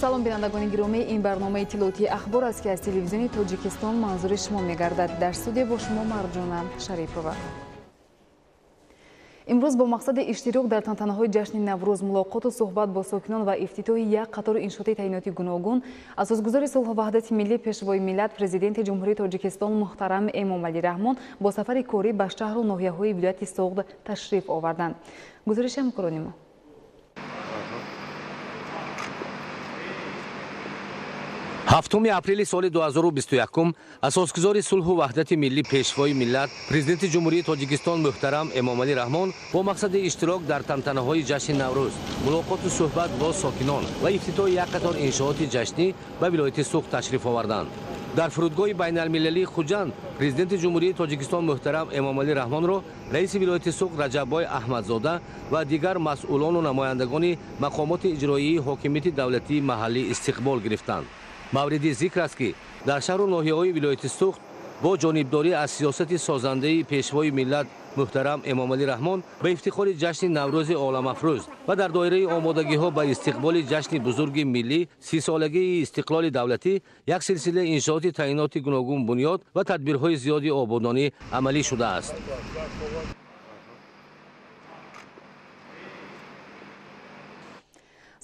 Салом, бинандагони гиромӣ, ин барномаи иттилоотии Ахбор аст, ки аз телевизиони Тоҷикистон манзури шумо мегардад. Дар студия бо шумо Марҷона Шарипова. Имрӯз бо мақсади иштирок дар тантанаҳои ҷашни Наврӯз, мулоқоту суҳбат бо сокинон ва ифтитоҳи як қатори иншооти таъиноти гуногун асосгузори сулҳу ваҳдати миллӣ, Пешвои миллат, Президенти Ҷумҳурии Тоҷикистон муҳтарам Эмомалӣ Раҳмон бо сафари корӣ ба шаҳру ноҳияҳои вилояти Суғд ташриф оварданд. Гузориши ҳамкорони мо. 7 апрели соли 2021 асосгузори сулҳу ваҳдати миллӣ, Пешвои миллат, Президенти Ҷумҳурии Тоҷикистон муҳтарам Эмомалӣ Раҳмон бо мақсади иштирок дар тантанаҳои ҷашни Наврӯз, мулоқоту суҳбат бо сокинон ва ифтитоҳи як қатор иншооти ҷашнӣ ба вилояти Суғд ташриф оварданд. Дар фурудгоҳи байналмилалии Хуҷанд Президенти Ҷумҳурии Тоҷикистон муҳтарам Эмомалӣ Раҳмонро раиси вилояти Суғд Раҷаббой Аҳмадзода ва дигар масъулону намояндагони мақомоти иҷроии ҳокимияти давлатии маҳаллӣ истиқбол гирифтанд. Мавриди зикр аст, ки дар шаҳру ноҳияҳои вилояти Суғд бо ҷонибдорӣ аз сиёсати созандаи Пешвои миллат муҳтарам Эмомалӣ Раҳмон ба ифтихори ҷашни Наврӯзи оламафрӯз ва дар доираи омодагиҳо ба истиқболи ҷашни бузурги миллӣ, 30-солагии истиқлоли давлатӣ, як силсила иншооти таъиноти гуногун бунёд ва тадбирҳои зиёди ободонӣ амалӣ шудааст.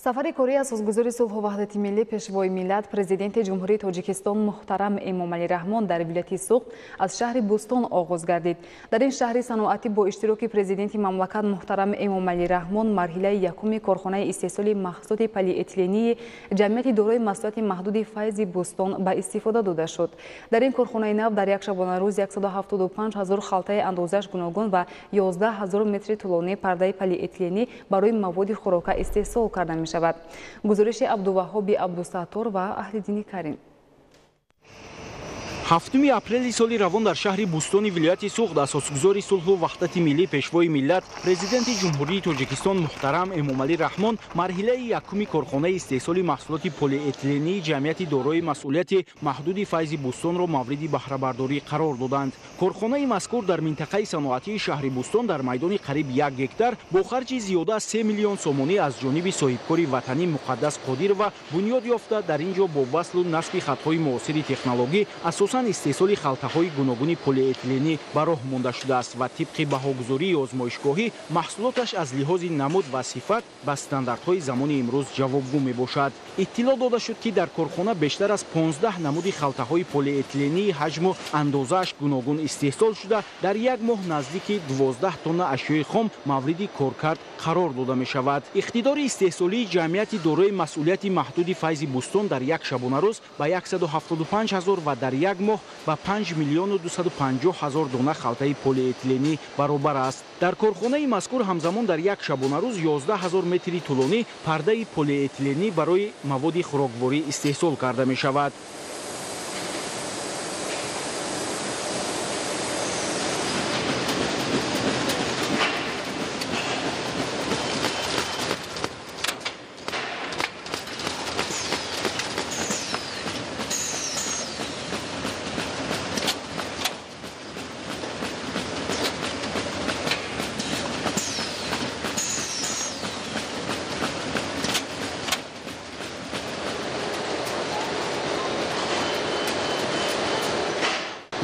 Сафари кории асосгузори сулҳу ваҳдати миллӣ, Пешвои миллат, Президенти Ҷумҳурии Тоҷикистон муҳтарам Эмомалӣ Раҳмон дар вилояти Суғд аз шаҳри Бӯстон оғоз гардид. Дар ин шаҳри саноатӣ бо иштироки президенти мамлакат муҳтарам Эмомалӣ Раҳмон марҳилаи якуми корхонаи истеҳсоли маҳсулоти полиэтилении ҷамъияти дорои масъулияти маҳдуди Файзи Бӯстон ба истифода дода шуд. Дар ин корхонаи нав дар як шабонарӯз 175 ҳазор халтаи андозааш гуногун ва 11 ҳазор метри тӯлонии пардаи полиэтиленӣ барои маводи хӯрока истеҳсол карда мешавад. Гузориши Абдуваҳоби Абдусаттор ва Аҳлиддини Карим. 7 апрели соли равон дар шаҳри Бӯстони вилояти Суғд асосгузори сулҳу ваҳдати миллӣ, Пешвои миллат, Президенти Ҷумҳурии Тоҷикистон муҳтарам Эмомалӣ Раҳмон марҳилаи якуми корхонаи истеҳсоли маҳсулоти полиэтилении ҷамъияти дорои масъулияти маҳдуди Файзи Бӯстонро мавриди баҳрабардорӣ қарор доданд. Корхонаи мазкур дар минтақаи саноатии шаҳри Бӯстон дар майдони қариб 1 гектар бо харҷи зиёда аз 3 миллион сомонӣ аз ҷониби соҳибкори ватанӣ Муқаддас Қодирова бунёд ёфта, дар ин ҷо бо васлу насби хатҳои муосири технологӣ асосан истеҳсоли халтаҳои гуногуни полиэтиленӣ ба роҳ монда шудааст ва тибқи баҳогузории озмоишгоҳӣ маҳсулоташ аз лиҳози намуд ва сифат ба стандартҳои замони имрӯз ҷавобгӯ мебошад. Иттилоъ дода шуд, ки дар корхона бештар аз 15 намуди халтаҳои полиэтилении ҳаҷму андозааш гуногун истеҳсол шуда, дар як моҳ наздики 12 тонна ашёи хом мавриди коркард қарор дода мешавад. Иқтидори истеҳсолии ҷамъияти дорои масъулияти маҳдуди Файзи Бӯстон дар як шабонарӯз ба 175 ҳазор ва дар як моҳ ба 5 миллиону 250 ҳазор дона халтаи полиэтиленӣ баробар аст. Дар корхонаи мазкур ҳамзамон дар як шабонарӯз 11 ҳазор метри тӯлонӣ пардаи полиэтиленӣ барои маводи хӯрокворӣ истеҳсол карда мешавад.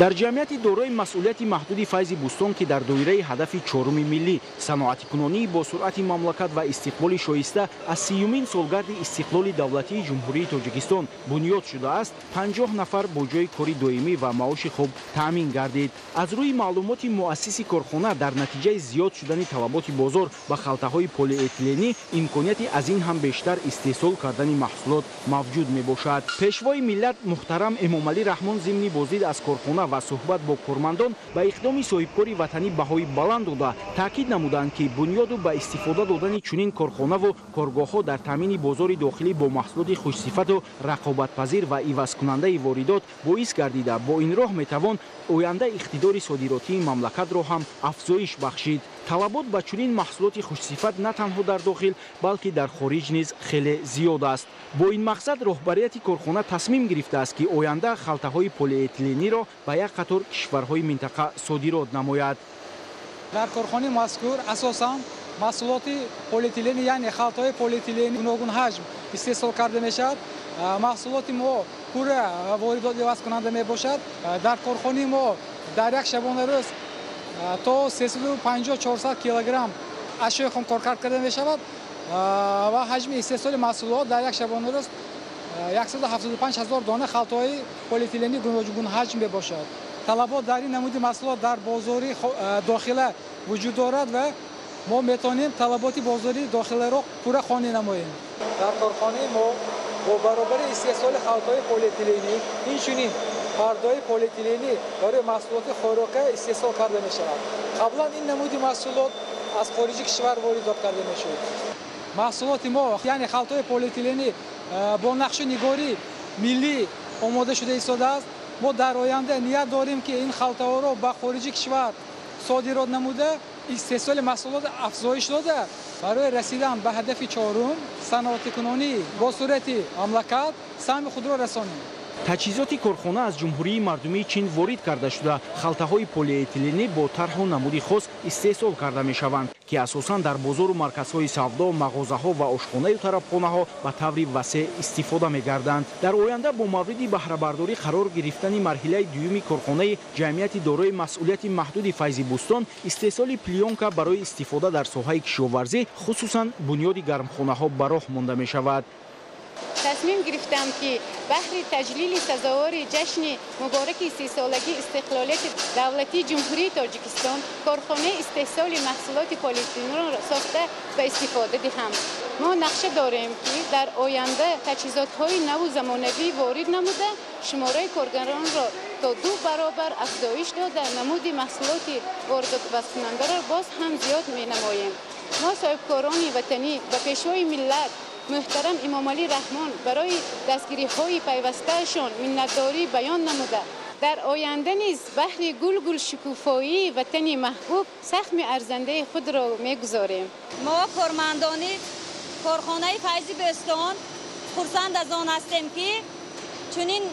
Дар ҷамъияти дорои масъулияти маҳдуди Файзи Бӯстон, ки дар доираи ҳадафи чоруми миллӣ, саноатикунонии бо суръати мамлакат ва истиқболи шоиста аз 30-юмин солгарди истиқлоли давлатии Ҷумҳурии Тоҷикистон бунёд шудааст, 50 нафар бо ҷойи кори доимӣ ва маоши хуб таъмин гардид. Аз рӯи маълумоти муассиси корхона, дар натиҷаи зиёд шудани талаботи бозор ба халтаҳои полиэтиленӣ имконияти аз ин ҳам бештар истеҳсол кардани маҳсулот мавҷуд мебошад. Пешвои миллат муҳтарам Эмомалӣ Раҳмон зимни боздид аз корхона ва суҳбат бо кормандон ба иқдоми соҳибкори ватанӣ баҳои баланд дода, таъкид намуданд, ки бунёду ба истифода додани чунин корхонаву коргоҳҳо дар таъмини бозори дохилӣ бо маҳсулоти хушсифату рақобатпазир ва ивазкунандаи воридот боис гардида, бо ин роҳ метавон оянда иқтидори содиротии мамлакатро ҳам афзоиш бахшид. Талабот ба чунин маҳсулоти хушсифат на танҳо дар дохил, балки дар хориҷ низ хеле зиёд аст. Бо ин мақсад роҳбарияти корхона тасмим гирифтааст, ки оянда халтаҳои полиэтилениро ба як қатор кишварҳои минтақа содирот намояд. Дар корхонаи мазкур асосан маҳсулоти полиэтилени, яъне халтаҳои полиэтилени гуногунҳаҷм истеҳсол карда мешавад. Маҳсулоти мо пурра воридот ивазкунанда мебошад. Дар корхонаи мо дар як шабонарӯз то 350-400 килограмм ашёи хом коркард карда мешавад ва ҳаҷми истеҳсоли маҳсулот дар як шабонарӯз 175 ҳазор дона халтаҳои полиэтилении гуногунҳаҷм мебошад. Талабот дар ин намуди маҳсулот дар бозори дохила вуҷуд дорад ва мо метавонем талаботи бозори дохиларо пурра қонеъ намоем. Дар корхонаи мо бо баробари истеҳсоли халтаҳои полиэтиленӣ инчунин пардаҳои полиэтиленӣ барои маҳсулоти хӯрока истеҳсол карда мешавад. Қаблан ин намуди маҳсулот аз хориҷи кишвар воридот карда мешуд. Маҳсулоти мо, яъне халтаҳои полиэтиленӣ бо нақшу нигори миллӣ омода шуда истодааст. Мо дар оянда ният дорем, ки ин халтаҳоро ба хориҷи кишвар содирот намуда, истеҳсоли маҳсулот афзоиш дода, барои расидан ба ҳадафи чорум саноатикунонӣ бо суръати мамлакат саҳми худро расонем. Таҷҳизоти корхона аз Ҷумҳурии Мардумии Чин ворид карда шуда, халтаҳои полиэтиленӣ бо тарҳу намуди хос истеҳсол карда мешаванд, ки асосан дар бозору марказҳои савдо, мағозаҳо ва ошхонаю тарабхонаҳо ба таври васеъ истифода мегарданд. Дар оянда бо мавриди баҳрабардорӣ қарор гирифтани марҳилаи дуюми корхонаи ҷамъияти дорои масъулияти маҳдуди Файзи Бӯстон, истеҳсоли плёнка барои истифода дар соҳаи кишоварзӣ, хусусан бунёди гармхонаҳо ба роҳ монда мешавад. Тасмим гирифтам, ки баҳри таҷлили сазовори ҷашни мубораки 30-солагии истиқлолияти давлатии Ҷумҳурии Тоҷикистон корхонаи истеҳсоли маҳсулоти полиэтиленро сохта ба истифода диҳам. Мо нақша дорем, ки дар оянда таҷҳизотҳои наву замонавӣ ворид намуда, шумораи коргаронро то 2 баробар афзоиш дода, намуди маҳсулоти воридотивазкунандаро боз ҳам зиёд менамоем. Мо соҳибкорони ватанӣ ба Пешвои миллат муҳтарам Эмомалӣ Раҳмон барои дастгириҳои пайвастаашон миннатдорӣ баён намуда, дар оянда низ баҳри гулгул шукуфоии ватани маҳбуб сахми арзандаи худро мегузорем. Мо кормандони корхонаи Файзи Бӯстон хурсанд аз он ҳастем, ки чунин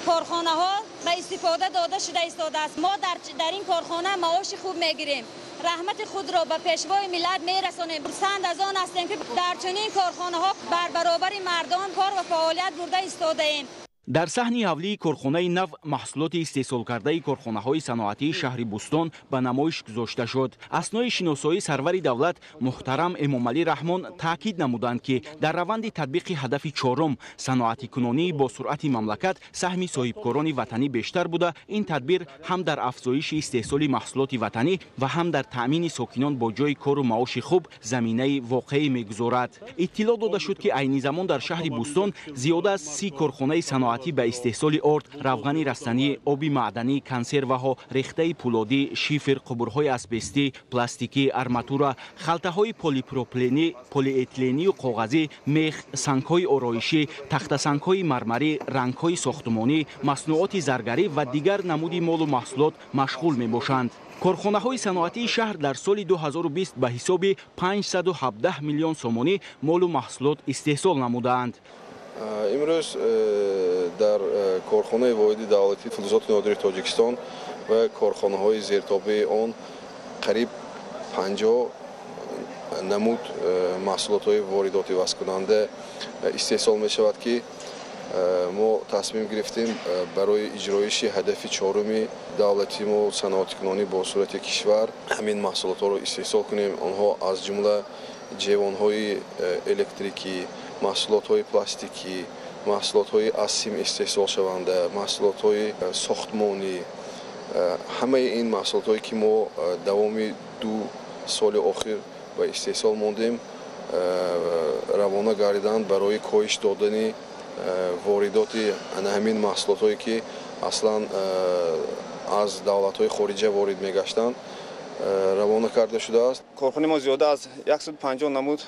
корхонаҳо ба истифода дода шуда истодааст. Мо дар ин корхона маоши хуб мегирем. Раҳмати худро ба Пешвои миллат мерасонем. Хурсанд аз он ҳастем, ки дар чунин корхонаҳо бар баробари мардон кор ва фаъолият бурда истодаем. Дар саҳни ҳавлии корхонаи нав маҳсулоти истеҳсолкардаи корхонаҳои саноатии шаҳри Бӯстон ба намоиш гузошта шуд. Аснои шиносоии сарвари давлат муҳтарам Эмомалӣ Раҳмон таъкид намуданд, ки дар раванди татбиқи ҳадафи чорум саноатикунонии бо суръати мамлакат саҳми соҳибкорони ватанӣ бештар буда, ин тадбир ҳам дар афзоиши истеҳсоли маҳсулоти ватанӣ ва ҳам дар таъмини сокинон бо ҷойи кору маоши хуб заминаи воқеӣ мегузорад. Иттилоъ дода шуд, ки айни замон дар шаҳри Бӯстон зиёда аз 30 корхонаи саноатӣ ба истеҳсоли орд, равғани растанӣ, оби маъданӣ, консерваҳо, рехтаи пӯлодӣ, шифр, қубурҳои асбестӣ, пластикӣ, арматура, халтаҳои полипропиленӣ, полиэтилению коғазӣ, мех, сангҳои ороишӣ, тахтасангҳои мармарӣ, рангҳои сохтумонӣ, маснуоти заргарӣ ва дигар намуди молу маҳсулот машғул мебошанд. Корхонаҳои саноатии шаҳр дар соли 2020 ба ҳисоби 517 миллион сомонӣ молу маҳсулот истеҳсол намудаанд. Имрӯз дар корхонаи воҳиди давлатии филизоти нодири Тоҷикистон ва корхонаҳои зертобеи он қариб 50 намуд маҳсулотҳои воридотивазкунанда истеҳсол мешавад, ки мо тасмим гирифтем барои иҷроиши ҳадафи чоруми давлати мо саноатикунонӣ бо суръати кишвар ҳамин маҳсулотҳоро истеҳсол кунем. Онҳо аз ҷумла ҷевонҳои электрикӣ, маҳсулотҳои пластикӣ, маҳсулотҳои аз сим истеҳсолшаванда, маҳсулотҳои сохтмонӣ. Ҳамаи ин маҳсулотҳое, ки мо давоми 2 соли охир ба истеҳсол мондем, равона гардиданд барои коҳиш додани воридоти ҳамин маҳсулотҳое, ки аслан аз давлатҳои хориҷа ворид мегаштанд, равона карда шудааст. Корхонаи мо зиёда аз 150 намуд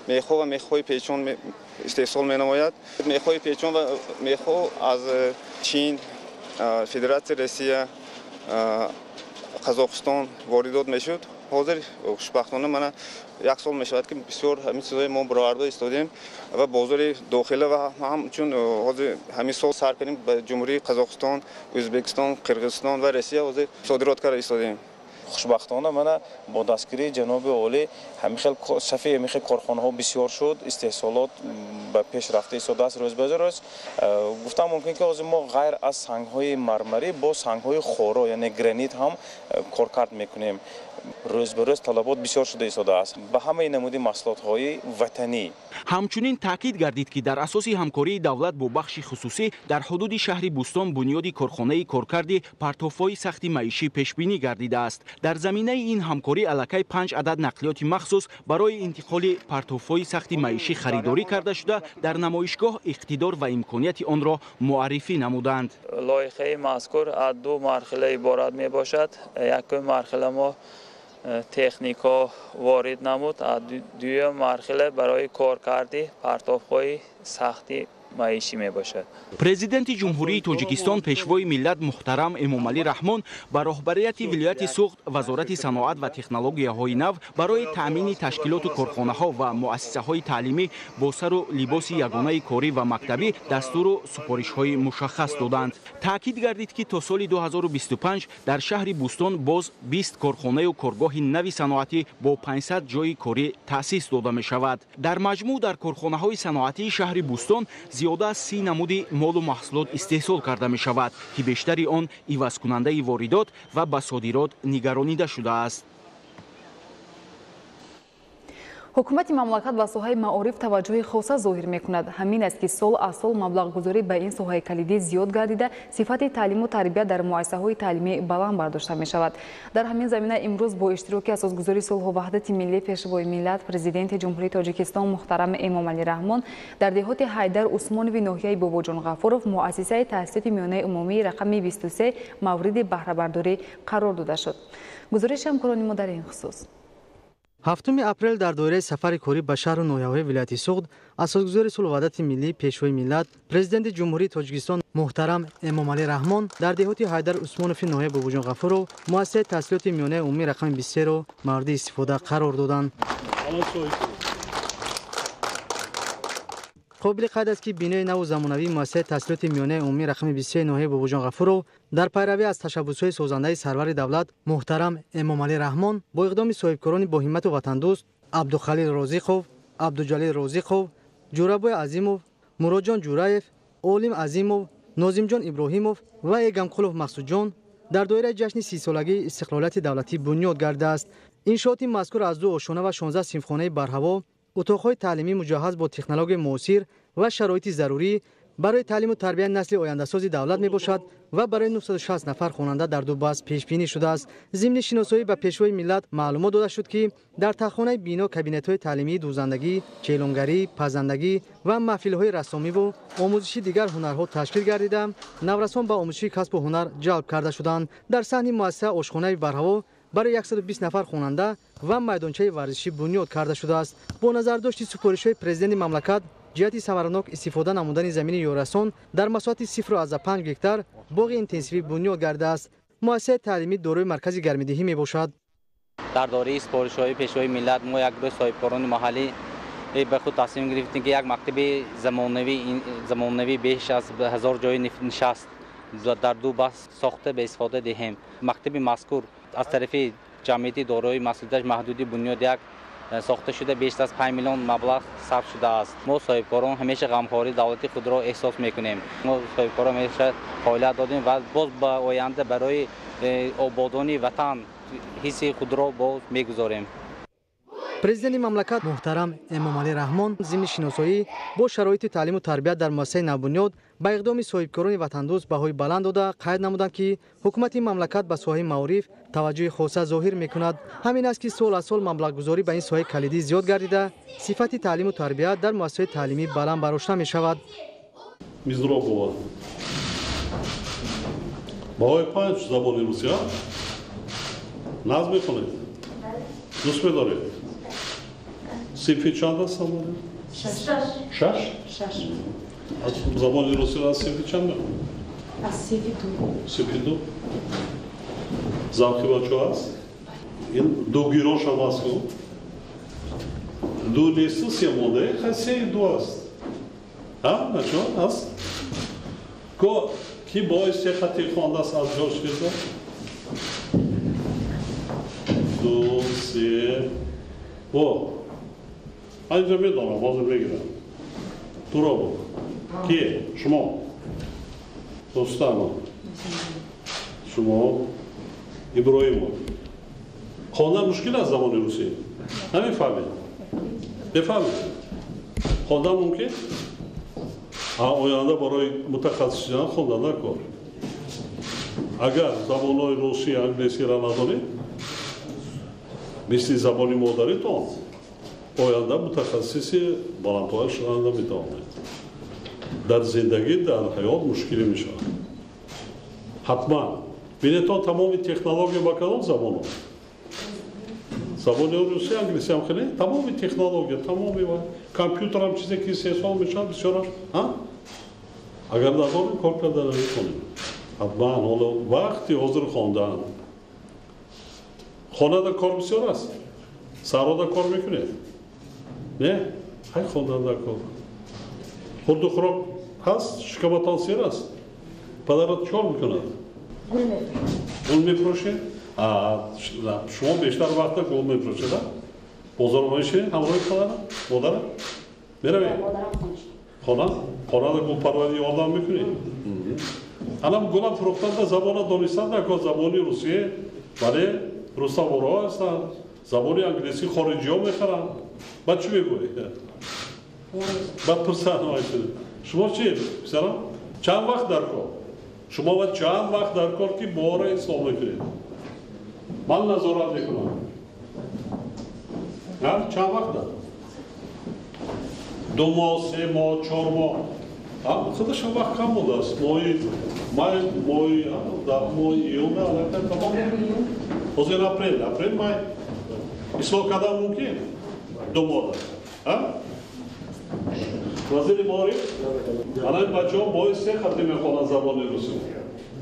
мехҳо ва мехҳои печон истеҳсол менамояд. Мехҳои печон ва мехҳо аз Чин, Федератсияи Россия, Қазоқистон воридот мешуд. Ҳозир хушбахтона мана як сол мешавад, ки бисёр ҳамин чизҳои мо бароварда истодем ва бозори дохила ва ҳамчун ҳозир ҳамин сол сар кардем ба Ҷумҳурии Қазоқистон, Ӯзбекистон, Қирғизистон ва Россия ҳозир содирот карда истодем. Хушбахтона мана бо дастгирии ҷаноби олӣ ҳамин хел сафи ҳамин хел корхонаҳо бисёр шуд, истеҳсолот ба пеш рафта истодааст рӯз ба рӯз. Гуфтан мумкин ки ҳозир мо ғайр аз сангҳои мармарӣ бо сангҳои хоро, яъне гранит ҳам коркард мекунем. Рӯз ба рӯз талабот бисёр шуда истодааст ба ҳамаи намуди маҳсулотҳои ватанӣ. Ҳамчунин таъкид гардид, ки дар асоси ҳамкории давлат бо бахши хусусӣ дар ҳудуди шаҳри Бӯстон бунёди корхонаи коркарди партофҳои сахти маишӣ пешбинӣ гардидааст. Дар заминаи ин ҳамкорӣ аллакай 5 адад нақлиёти махсус барои интиқоли партофҳои сахти маишӣ харидорӣ карда шуда, дар намоишгоҳ иқтидор ва имконияти онро муаррифӣ намуданд. Лоиҳаи мазкур аз 2 марҳила иборат мебошад. Якум марҳила мо технико ворид намуд, дуюм марҳила барои коркарди партофҳои сахти маишӣ мебошад. Президенти Ҷумҳурии Тоҷикистон, Пешвои миллат муҳтарам Эмомалӣ Раҳмон ба роҳбарияти вилояти Суғд, Вазорати саноат ва технологияҳои нав барои таъмини ташкилоту корхонаҳо ва муассисаҳои таълимӣ бо сару либоси ягонаи корӣ ва мактабӣ дастуру супоришҳои мушаххас доданд. Таъкид гардид, ки то соли 2025 дар шаҳри Бӯстон боз 20 корхонаю коргоҳи нави саноатӣ бо 500 ҷойи корӣ таъсис дода мешавад. Дар маҷмӯъ дар корхонаҳои саноатии шаҳри Бӯстон зиёда аз 30 намуди молу маҳсулот истеҳсол карда мешавад, ки бештари он ивазкунандаи воридот ва ба содирот нигаронида шудааст. Ҳукумати мамлакат ба соҳаи маориф таваҷҷӯҳи хоса зоҳир мекунад. Ҳамин аст, ки сол аз сол маблағгузорӣ ба ин соҳаи калидӣ зиёд гардида, сифати таълиму тарбия дар муассисаҳои таълимӣ баланд бардошта мешавад. Дар ҳамин замина имрӯз бо иштироки асосгузори сулҳу ваҳдати миллӣ, Пешвои миллат, Президенти Ҷумҳурии Тоҷикистон муҳтарам Эмомалӣ Раҳмон дар деҳоти Ҳайдар Усмонови ноҳияи Бобоҷон Ғафуров муассисаи таҳсилоти миёнаи умумии рақами 23 мавриди баҳрабардорӣ қарор дода шуд. Гузориши ҳамкорони мо дар ин хусус. 7 апрел дар доираи сафари корӣ ба шаҳру ноҳияҳои вилояти Суғд асосгузори сулҳу ваҳдати миллӣ, Пешвои миллат, Президенти Ҷумҳурии Тоҷикистон муҳтарам Эмомалӣ Раҳмон дар деҳоти Ҳайдар Усмонови ноҳияи Бобоҷон Ғафуров муассисаи таҳсилоти миёнаи умумии рақами 23-ро мавриди истифода қарор доданд. Қобили қайд аст, ки бинои наву замонавии муассисаи таҳсилоти миёнаи умумии рақами 23 ноҳияи Бобоҷон Ғафуров дар пайравӣ аз ташаббусҳои созандаи сарвари давлат муҳтарам Эмомалӣ Раҳмон бо иқдоми соҳибкорони боҳиммату ватандӯст Абдухалил Розиқов, Абдуҷалил Розиқов, Ҷурабой Азимов, Муроҷон Ҷураев, Олим Азимов, Нозимҷон Иброҳимов ва Эгамқулов Мақсудҷон дар доираи ҷашни 30-солагии истиқлолияти давлатӣ бунёд гардааст. Иншооти мазкур аз 2 ошёна ва 16 синфхонаи барҳаво, утоқҳои таълимӣ муҷаҳҳаз бо технологияи муосир ва шароити зарурӣ барои таълиму тарбияи насли ояндасози давлат мебошад ва барои 960 нафар хонанда дар 2 баст пешбинӣ шудааст. Зимни шиносоӣ ба Пешвои миллат маълумот дода шуд, ки дар таххонаи бино кабинетҳои таълимии дӯзандагӣ, челонгарӣ, пазандагӣ ва маҳфилҳои рассомиву омӯзиши дигар ҳунарҳо ташкил гардида, наврасон ба омӯзиши касбу ҳунар ҷалб карда шуданд. Дар саҳни муассиса ошхонаи барҳаво барои 120 нафар хонанда ва майдончаи варзишӣ бунёд карда шудааст. Бо назардошти супоришҳои президенти мамлакат ҷиҳати самаранок истифода намудани замини ёрасон дар масоҳати 0,5 гектар боғи интенсивӣ бунёд гардааст. Муассисаи таълимӣ дорои маркази гармидиҳӣ мебошад. Дар доираи супоришҳои Пешвои миллат мо як гурӯҳ соҳибкорони маҳаллӣ ба худ тасмим гирифтем, ки як мактаби замонавӣ беш аз 1000 ҷои нишаст дар 2 баст сохта ба истифода диҳем. Мактаби мазкур аз тарафи ҷамъияти дорои масъулияташ маҳдуди бунёд як сохта шуда, беш аз 5 миллион маблағ сарф шудааст. Мо соҳибкорон ҳамеша ғамхории давлати худро эҳсос мекунем. Мо соҳибкорон ҳамеша фаъолият додем ва боз ба оянда барои ободонии ватан ҳисси худро боз мегузорем. Президенти мамлакат муҳтарам Эмомалӣ Раҳмон зимни шиносоӣ бо шароити таълиму тарбият дар муассисаи навбунёд ба иқдоми соҳибкорони ватандӯст баҳои баланд дода, қайд намуданд, ки ҳукумати мамлакат ба соҳаи маориф таваҷҷӯҳи хоса зоҳир мекунад. Ҳамин аст, ки сол аз сол маблағгузорӣ ба ин соҳаи калидӣ зиёд гардида, сифати таълиму тарбият дар муассисаҳои таълимӣ баланд барошта мешавад. Мизробова. Баҳои 5 забони русия наз мекунед? Дӯст медоред? Синфи чанд аст доред? Шаш? Шаш. Аз забони русиро аз синфи чанд мехонед? Аз синфи 2. Синфи 2? Завқи бачаҳо аст? Ин дугирошам аст ку? 2 несту 3 монда, хай 3 2 аст. Ҳа, бачаҳо, аст? Ко ки бои се хати хондааст аз ҷош хезад? Се. Во. Инҷа медонам, ҳозир мегирам. Туробов. Кие? Шумо. Рустамов. Шумо. Иброимов. Хондан мушкил аст забони русӣ? Намефаҳмед? Мефаҳмед? Хондан мумкин? Оянда барои мутахассис шудан хондан накор. Агар забонҳои русӣ, англисиро надонед, мисли забони модаритон, оянда мутахассиси баландпоя шудан наметавонед. Дар зиндагӣ, дар ҳаёт мушкилӣ мешавад. Ҳатман. Бинетон тамоми технология ба кадом забонҳо? Забони русӣ, англисӣ ҳам хеле тамоми технология, тамоми компютерам чизе ки истеҳсол мешавад, бисёраш, агар надонем, кор карда наметавонем. Ҳатман ҳоло вақти ҳозир хондан. Хонада кор бисёр аст. Саҳрода кор мекунед? Не? Ҳай хондан дар кор. Хурду хӯрок ҳаст, шикаматон сер аст. Падарат чӣ кор мекунад? Гул мефурӯшед? Шумо бештар вақта гул мефурӯшед, бозор мешинед ҳамроҳи падара? Модара? Меравед? Хона? Хонада гулпарварӣ ёрдам мекунед? Анам гулам фурӯхтанда забона донистан дар забони русия, бале, русаворҳо ҳастанд, забони англисӣ хориҷиҳо мехаранд. Баъд чӣ мегӯед? Баъд пурсанд. Шумо чӣ, писарам? Чанд вақт дар кор? Шумо ва чанд вақт дар кор ки бора ислом мекунед? Ман назорат мекунам. Чанд вақт дар? 2 моҳ, 3 моҳ, 4 моҳ. Худаш вақт кам будааст. Моҳи май, моҳи моҳи июн аллакай тамом. Ҳозир апрел, апрел, май. Ислоҳ кардан мумкин? 2 моҳ. Вазири маориф, ана ин бачаҳо моҳи 3 хати мехонанд забони русӣ.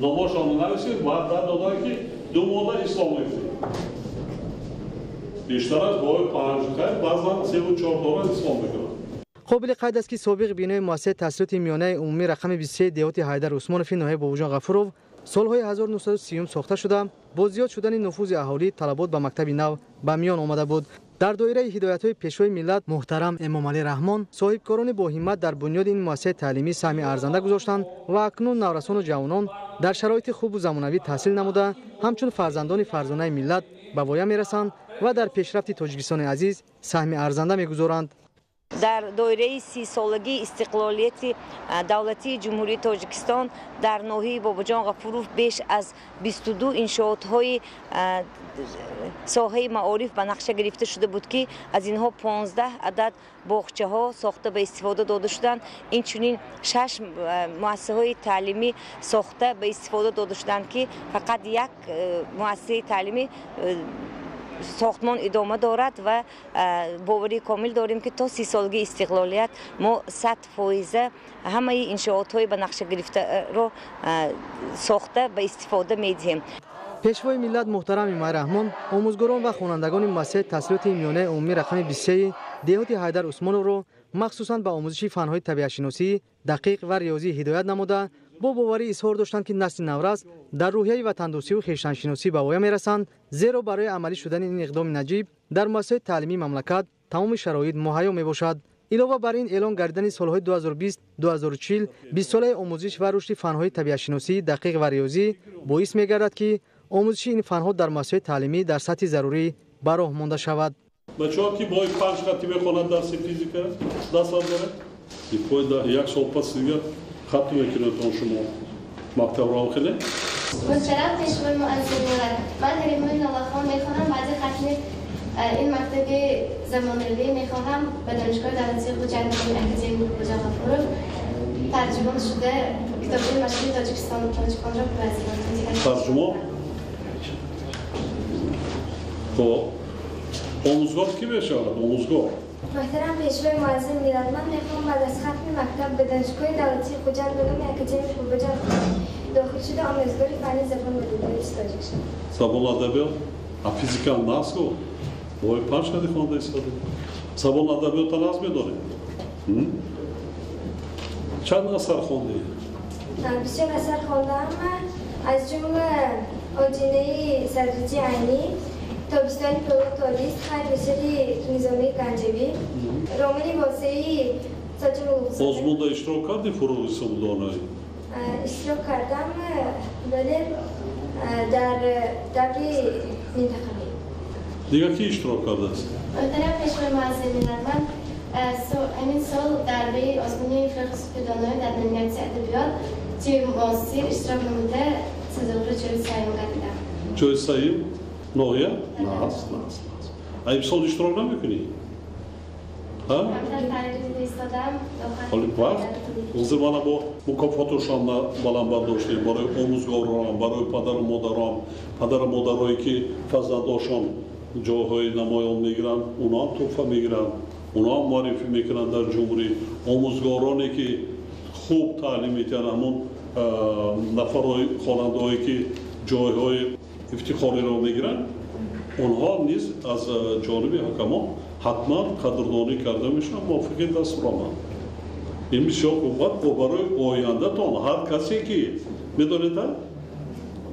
Номошонро нависед, ваъда доданд ки 2 моҳда ислоҳ мекунед. Бештар аз моҳи 5, баъзан 3 ва 4 доранд ислоҳ мекунанд. Қобили қайд аст ки собиқ бинои муассисаи таҳсилоти миёнаи умумӣ рақами 23 деҳоти Ҳайдар Усмонови ноҳияи Бобоҷон Ғафуров солҳои 1930 сохта шуда, бо зиёд шудани нуфузи аҳолӣ талабот ба мактаби нав ба миён омада буд. Дар доираи ҳидоятҳои Пешвои миллат муҳтарам Эмомалӣ Раҳмон соҳибкорони боҳиммат дар бунёди ин муассисаи таълимӣ саҳми арзанда гузоштанд ва акнун наврасону ҷавонон дар шароити хубу замонавӣ таҳсил намуда, ҳамчун фарзандони фарзонаи миллат ба воя мерасанд ва дар пешрафти Тоҷикистони азиз саҳми арзанда мегузоранд. Дар доираи 30-солагии истиқлолияти давлатии Ҷумҳурии Тоҷикистон дар ноҳияи Бобоҷон Ғафуров беш аз 22 иншоотҳои соҳаи маориф ба нақша гирифта шуда буд, ки аз инҳо 15 адад боғчаҳо сохта ба истифода дода шуданд. Инчунин 6 муассисаҳои таълимӣ сохта ба истифода дода шуданд, ки фақат як муассисаи таълимӣ сохтмон идома дорад ва боварии комил дорем, ки то 30-солагии истиқлолият мо 100% ҳамаи иншоотҳои ба нақша гирифтаро сохта ба истифода медиҳем. Пешвои миллат муҳтарам Эмомалӣ Раҳмон омӯзгорон ва хонандагони муассисаи таҳсилоти миёнаи умумӣ рақами 23 деҳоти Ҳайдар Усмоновро махсусан ба омӯзиши фанҳои табиатшиносӣ, дақиқ ва риёзӣ ҳидоят намуда, бо боварӣ изҳор доштанд, ки насли наврас дар рӯҳияи ватандӯстиву хештаншиносӣ ба воя мерасанд, зеро барои амалӣ шудани ин иқдоми наҷиб дар муассисаҳои таълимии мамлакат тамоми шароит муҳайё мебошад. Илова бар ин, эълон гардидани солҳои 2020-2040 бистсолаи омӯзиш ва рушди фанҳои табиатшиносӣ, дақиқ ва риёзӣ боис мегардад, ки омӯзиши ин фанҳо дар муассисаҳои таълимӣ дар сатҳи зарурӣ ба роҳ монда шавад. Бачаҳо ки моҳи 5 хати мехонанд дарси физика, даст бардоред. Як сол пас дигар хатм мекунедтон шумо мактабро хеле? Муҳтарам Пешвои муаззами миллат, ман Ҳалимои Нолахон мехонам. Баъди хатми ин мактаби замонавӣ мехоҳам ба Донишгоҳи давлатии Хуҷанд номи академик Бобоҷон Ғафуров тарҷумон шуда китобҳои машҳури Тоҷикистон тоҷиконро ба забонҳои дигар. Тарҷумон? Хоб, омӯзгор кӣ мешавад? Омӯзгор. Муҳтарам Пешвои муаззами миллат, ман мехоҳам баъд аз хатми мактаб ба Донишгоҳи давлатии Хуҷанд ба номи академик Бобоҷон Ғафуров дохил шуда омӯзгори фанни забон ва адабиёти тоҷик шавам. Забон адабиёт? А физика нағз гуфт? Моҳи 5 хати хонда истода. Забон адабиётро нағз медонед? Чанд асар хондӣ? Бисёр асар хондаам, аз ҷумла Оҷинаи Садриддин Айнӣ, Тобистони Пилотолист, Хайр Низомии Ганҷавӣ, романи Восеи Соҷи Мулуқзода. Озмунда иштирок кардӣ Фуруғи субҳдонаӣ? Иштирок кардам, вале дар даври минтақавӣ. Дигар ки иштирок кардааст? Муҳтарам Пешвои муаззами миллат, ман ҳамин сол дар рӯи озмуни Фуруғи субҳдонаӣ дар номинатсияи адабиёт тими муосир иштирок намуда сазовори ҷои сеюм гардидам. Ҷои сеюм? Ноҳия? Нас, нас, нас. А имсол иштирок намекунӣ? Ҳоли вақт ҳозир мана бо мукофотушон баланд бардоштем барои омӯзгорон, барои падару модарон, падару модарое ки фарзандошон ҷойҳои намоён мегиранд, уноам тӯҳфа мегиранд, уноам муаррифӣ мекунанд дар ҷумҳурӣ. Омӯзгороне ки хуб таълим медиҳанд, ҳамон нафарҳои хонандаҳое ки ҷойҳои ифтихориро мегиранд, онҳо низ аз ҷониби ҳакамон ҳатман қадрдонӣ карда мешаванд мувофиқи дастуромад. Ин бисёр хуб бо барои ояндатон. Ҳар касе ки медонед,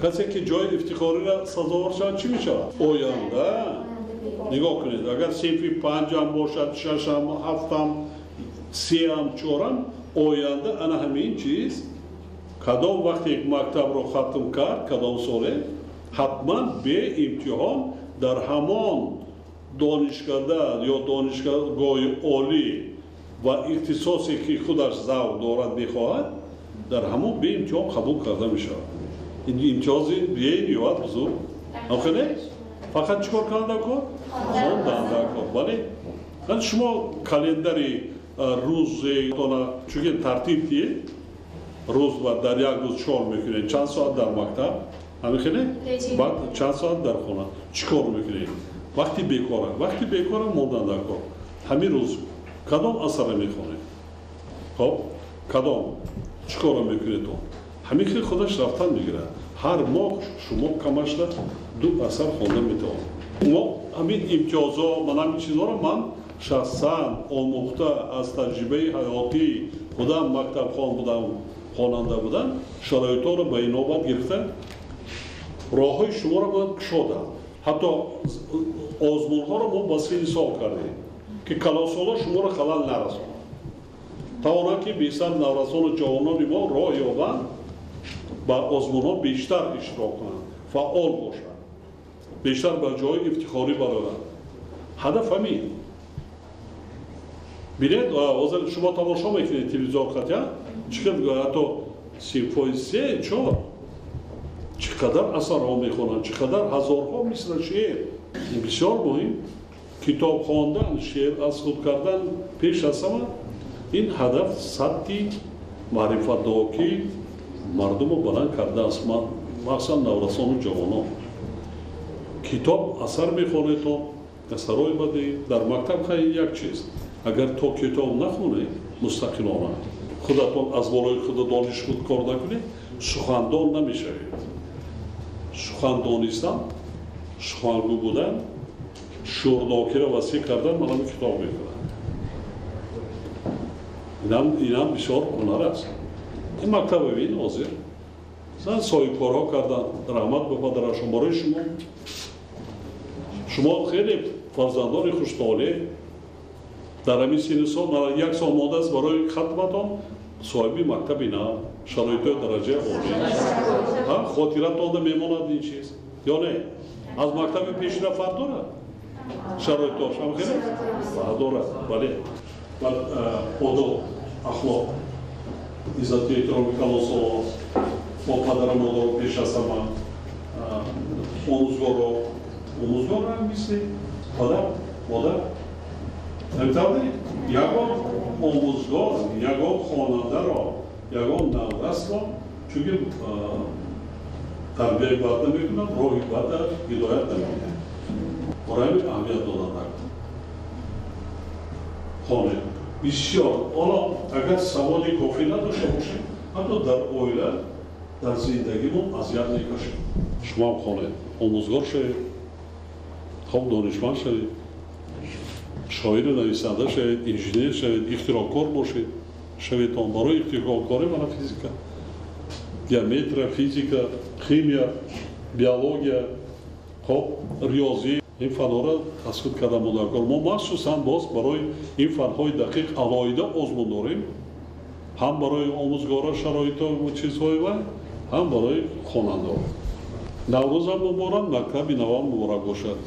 касе ки ҷои ифтихориро сазовор шавад, чӣ мешавад? Оянда нигоҳ кунед, агар синфи панҷам бошад, шашам, ҳафтам, сеам, чорам, оянда ана ҳамин чиз кадом вақте мактабро хатм кард, кадом соле, ҳатман беимтиҳон дар ҳамон донишкада ё донишгоҳи олӣ ва ихтисосе ки худаш завқ дорад мехоҳад, дар ҳамон беимтиҳон қабул карда мешавад. Ин имтиёзи бениҳоят бузург. Охире фақат чӣ кор кардан кор? Хондан кор. Бале, шумо календари рӯзетона чунки тартиб диҳед, рӯз ва дар як рӯз чор мекунед, чанд соат дар мактаб, ҳамин хеле, баъд чанд соат дар хона, чӣ кор мекунед? Вақти бекора, вақти бекора мондан дар кор. Ҳамин рӯз кадом асара мехонед? Хоб, кадом чӣ корро мекунед? Ҳамин хел худаш рафтан мегирад. Ҳар моҳ шумо камашда 2 асар хонда метавонед. Мо ҳамин имтиёзҳо, ман ҳамин чизҳоро ман шахсан омӯхта аз таҷрибаи ҳаётӣ худам мактабхон будам, хонанда будам, шароитҳоро ба инобат гирифта роҳҳои шуморо ман кушодам. Ҳатто озмунҳоро мо ба синни сол кардем, ки калонсоло шуморо халал нарасонанд, тавонанд ки бештар наврасону ҷавонони мо роҳ ёбанд, ба озмунҳо бештар иштирок кунанд, фаъол бошанд, бештар ба ҷои ифтихорӣ бароранд. Ҳадаф ҳамин. Бинед, ҳозир шумо тамошо мекунед телевизор хатя, чӣ қадр ҳатто синфҳои 3, 4 чӣ қадар асарҳо мехонанд, чӣ қадар ҳазорҳо мисра шеър. Ин бисёр муҳим. Китоб хондан, шеър аз худ кардан пеш аз ҳама ин ҳадаф сатҳи маърифатнокии мардумро баланд кардааст, махсусан наврасону ҷавонон. Китоб асар мехонедтон, асарҳои бадӣ дар мактаб хай як чиз. Агар то китоб нахонед мустақилона, худатон аз болои худа дониш худ кор накунед, сухандон намешавед. Сухан донистан, сухангӯ будан, шӯрнокиро васеъ кардан манами китоб мекунад. Инам бисёр ҳунар аст. Ин мактаба бин ҳозир зан соҳибкорҳо кардан, раҳмат ба падарашон барои шумо. Шумо хеле фарзандони хуштолеъ дар ҳамин синни сол, як сол мондааст барои хатматон, соҳиби мактаби нав, шароитҳои дараҷаи олӣ. Хотиратонда мемонад ин чиз ё не? Аз мактаби пешина фарқ дорад? Шароитҳош ҳам хеле фарқ дорад. Бале, баъд одоб, ахлоқ, иззату эҳтироми калонсолон, бо падару модаро пеш аз ҳама, омӯзгоро, омӯзгорам мисли падар, модар. Ҳамин ягон омӯзгор, ягон хонандаро, ягон наврасро чунки тарбияи бад намекунад, роҳи бада ҳидоят намекунад. Барои ҳамин аҳамият додан накун. Хонед бисёр. Ҳоло агар саводи кофӣ надошта бошем, ҳатто дар оила, дар зиндагимон азият мекашем. Шумоам хонед, омӯзгор шавед, хоб донишманд шавед, шоиру нависанда шавед, инженер шавед, ихтироъкор бошед. Шаветон барои ихтироъкорӣ мана физика, геометрия, физика, химия, биология, хоб риёзӣ. Ин фанҳоро аз худ карда модаркор. Мо махсусан боз барои ин фанҳои дақиқ алоҳида озмун дорем, ҳам барои омӯзгора шароитҳо ва чизҳои вай, ҳам барои хонандаҳо. Наврӯзам муборак, мактаби навам муборак бошад.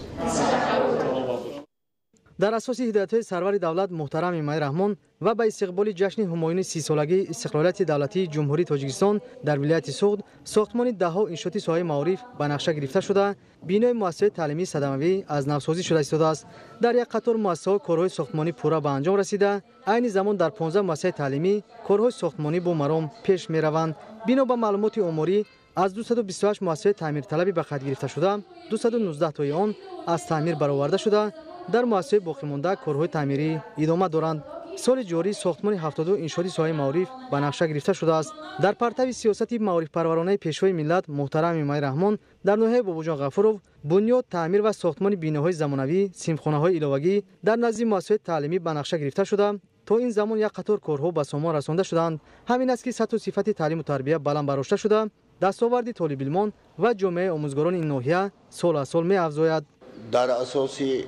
Дар асоси ҳидоятҳои сарвари давлат муҳтарам Эмомалӣ Раҳмон ва ба истиқболи ҷашни ҳумоюни 30-солагии истиқлолияти давлатии Ҷумҳурии Тоҷикистон дар вилояти Суғд сохтмони даҳҳо иншооти соҳаи маориф ба нақша гирифта шуда, бинои муассисаи таълимии садамавӣ аз навсозӣ шуда истодааст. Дар як қатор муассисаҳо корҳои сохтмонӣ пурра ба анҷом расида, айни замон дар 15 муассисаи таълимӣ корҳои сохтмонӣ бо маром пеш мераванд. Бино ба маълумоти оморӣ, аз 228 муассисаи таъмирталабӣ ба қайд гирифта шуда, 219 тои он аз таъмир бароварда шуда, дар муассисаи боқимонда корҳои таъмирӣ идома доранд. Соли ҷорӣ сохтмони 72 иншооти соҳаи маориф ба нақша гирифта шудааст. Дар партави сиёсати маорифпарваронаи Пешвои миллат муҳтарам Эмомалӣ Раҳмон дар ноҳияи Бобоҷон Ғафуров бунёд, таъмир ва сохтмони биноҳои замонавӣ, синфхонаҳои иловагӣ дар назди муассисаҳои таълимӣ ба нақша гирифта шуда, то ин замон як қатор корҳо ба сомон расонда шуданд. Ҳамин аст ки сатҳу сифати таълиму тарбия баланд бардошта шуда, дастоварди толибилмон ва ҷомеаи омӯзгорони ин ноҳия сол аз сол меафзояд. Дар асоси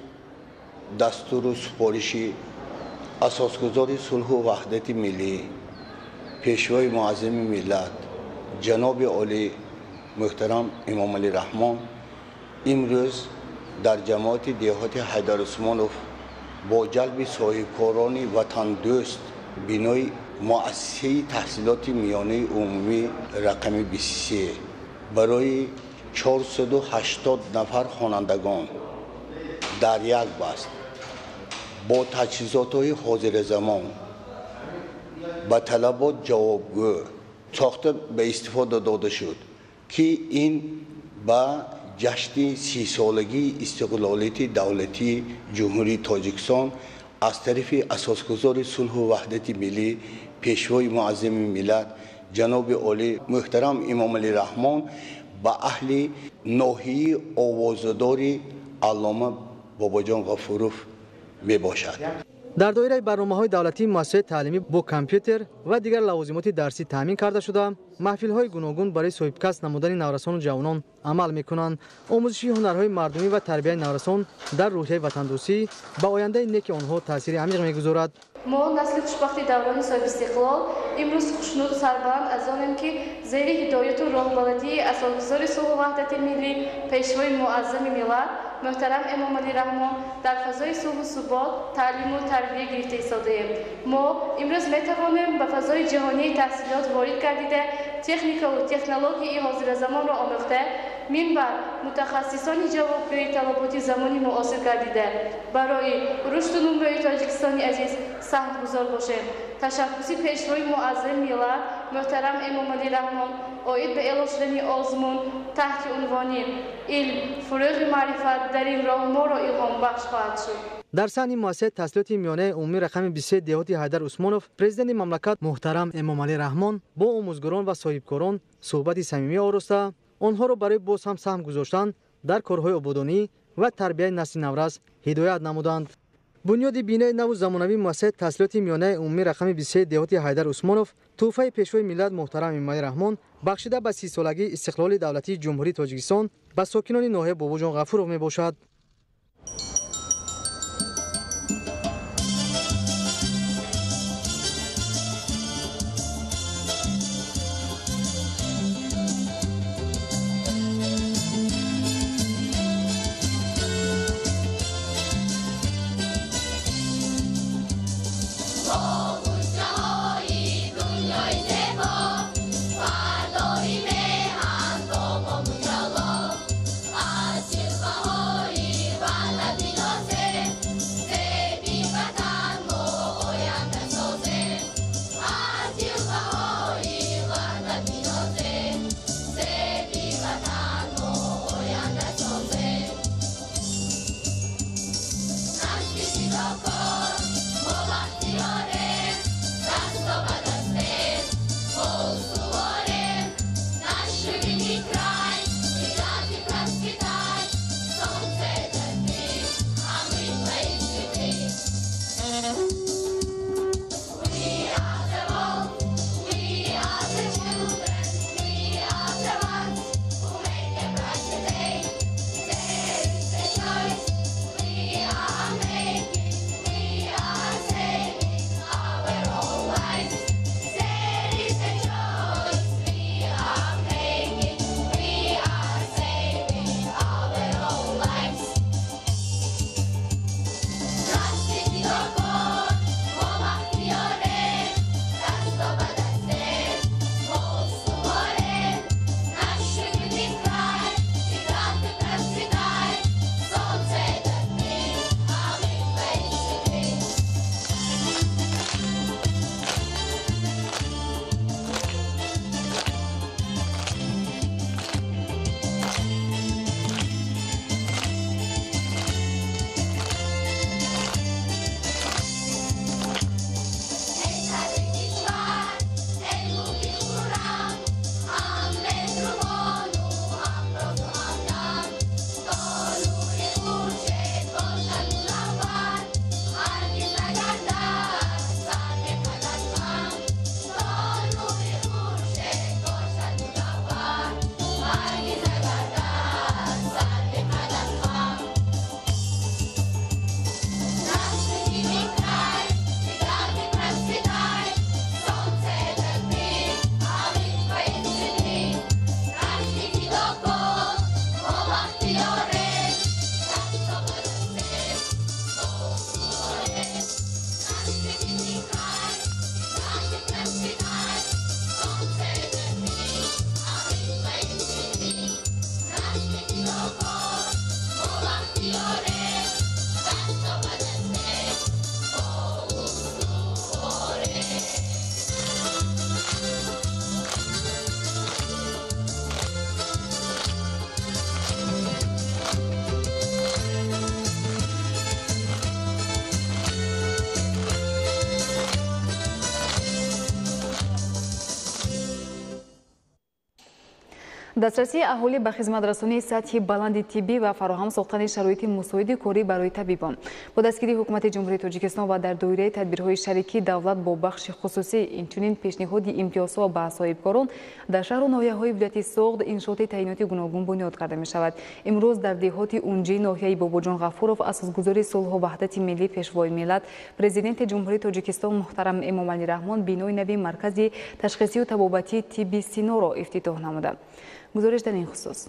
дастуру супориши асосгузори сулҳу ваҳдати миллӣ, Пешвои муаззами миллат ҷаноби олӣ муҳтарам Эмомалӣ Раҳмон, имрӯз дар ҷамоати деҳоти Ҳайдар Усмонов бо ҷалби соҳибкорони ватандӯст бинои муассисаи таҳсилоти миёнаи умумӣ рақами 23 барои 480 нафар хонандагон дар як баст бо таҷҳизотҳои ҳозиразамон ба талабот ҷавобгӯ сохта ба истифода дода шуд, ки ин ба ҷашни 30-солагии истиқлолияти давлатии Ҷумҳурии Тоҷикистон аз тарафи асосгузори сулҳу ваҳдати миллӣ, Пешвои муаззами миллат ҷаноби олӣ муҳтарам Эмомалӣ Раҳмон ба аҳли ноҳияи овозадори аллома Бобоҷон Ғафуров мебошад. Дар доираи барномаҳои давлатии муассисаи таълимӣ бо компютер ва дигар лавозимоти дарсӣ таъмин карда шуда, маҳфилҳои гуногун барои соҳибкасб намудани наврасону ҷавонон амал мекунанд. Омӯзиши ҳунарҳои мардумӣ ва тарбияи наврасон дар рӯҳияи ватандӯстӣ ба ояндаи неки онҳо таъсири амиқ мегузорад. Мо насли хушбахти даврони соҳибистиқлол имрӯз хушнуду сарбаланд аз онем, ки зери ҳидояту роҳбаладии асосгузори сулҳу ваҳдати миллӣ, Пешвои муаззами миллат муҳтарам Эмомалӣ Раҳмон дар фазои сулҳу субот таълиму тарбия гирифта истодаем. Мо имрӯз метавонем ба фазои ҷаҳонии таҳсилот ворид гардида, техникаву технологияи ҳозиразамонро омӯхта, минбаъд мутахассисони ҷавобгӯи талаботи замони муосир гардида, барои рушду нумӯи Тоҷикистони азиз саҳмгузор бошем. Ташаббуси Пешвои муаззами миллат муҳтарам Эмомалӣ Раҳмон оид ба эълон шудани озмун таҳти унвони «Илм, фурӯғи маърифат» дар ин роҳ моро илҳомбахш хоҳад шуд. Дар саҳни муассисаи таҳсилоти миёнаи умумӣ рақами 23 деҳоти Ҳайдар Усмонов президенти мамлакат муҳтарам Эмомалӣ Раҳмон бо омӯзгорон ва соҳибкорон суҳбати самимӣ ороста, онҳоро барои боз ҳам саҳм гузоштан дар корҳои ободонӣ ва тарбияи насли наврас ҳидоят намуданд. Бунёди бинои наву замонавии муассисаи таҳсилоти миёнаи умумӣ рақами 23 деҳоти Ҳайдар Усмонов тӯҳфаи Пешвои миллат муҳтарам Эмомалӣ Раҳмон бахшида ба 30-солагии истиқлоли давлатии Ҷумҳурии Тоҷикистон ба сокинони ноҳияи Бобоҷон Ғафуров мебошад. Фардои меҳан бо мо муҷалло аз ҷилваҳои Дастрасии аҳолӣ ба хизматрасонии сатҳи баланди тиббӣ ва фароҳам сохтани шароити мусоиди корӣ барои табибон. Бо дастгирии ҳукумати Ҷумҳурии Тоҷикистон ва дар доираи тадбирҳои шарикии давлат бо бахши хусусӣ, инчунин пешниҳоди имтиёзҳо ба соҳибкорон дар шаҳру ноҳияҳои вилояти Суғд иншооти таъиноти гуногун бунёд карда мешавад. Имрӯз дар деҳоти Унҷи ноҳияи Бобоҷон Ғафуров асосгузори сулҳу ваҳдати миллӣ, Пешвои миллат, Президенти Ҷумҳурии Тоҷикистон муҳтарам Эмомалӣ Раҳмон бинои нави маркази ташхисию табобатии тибби Синоро ифтитоҳ намуда. Гузориш дар ин хусус.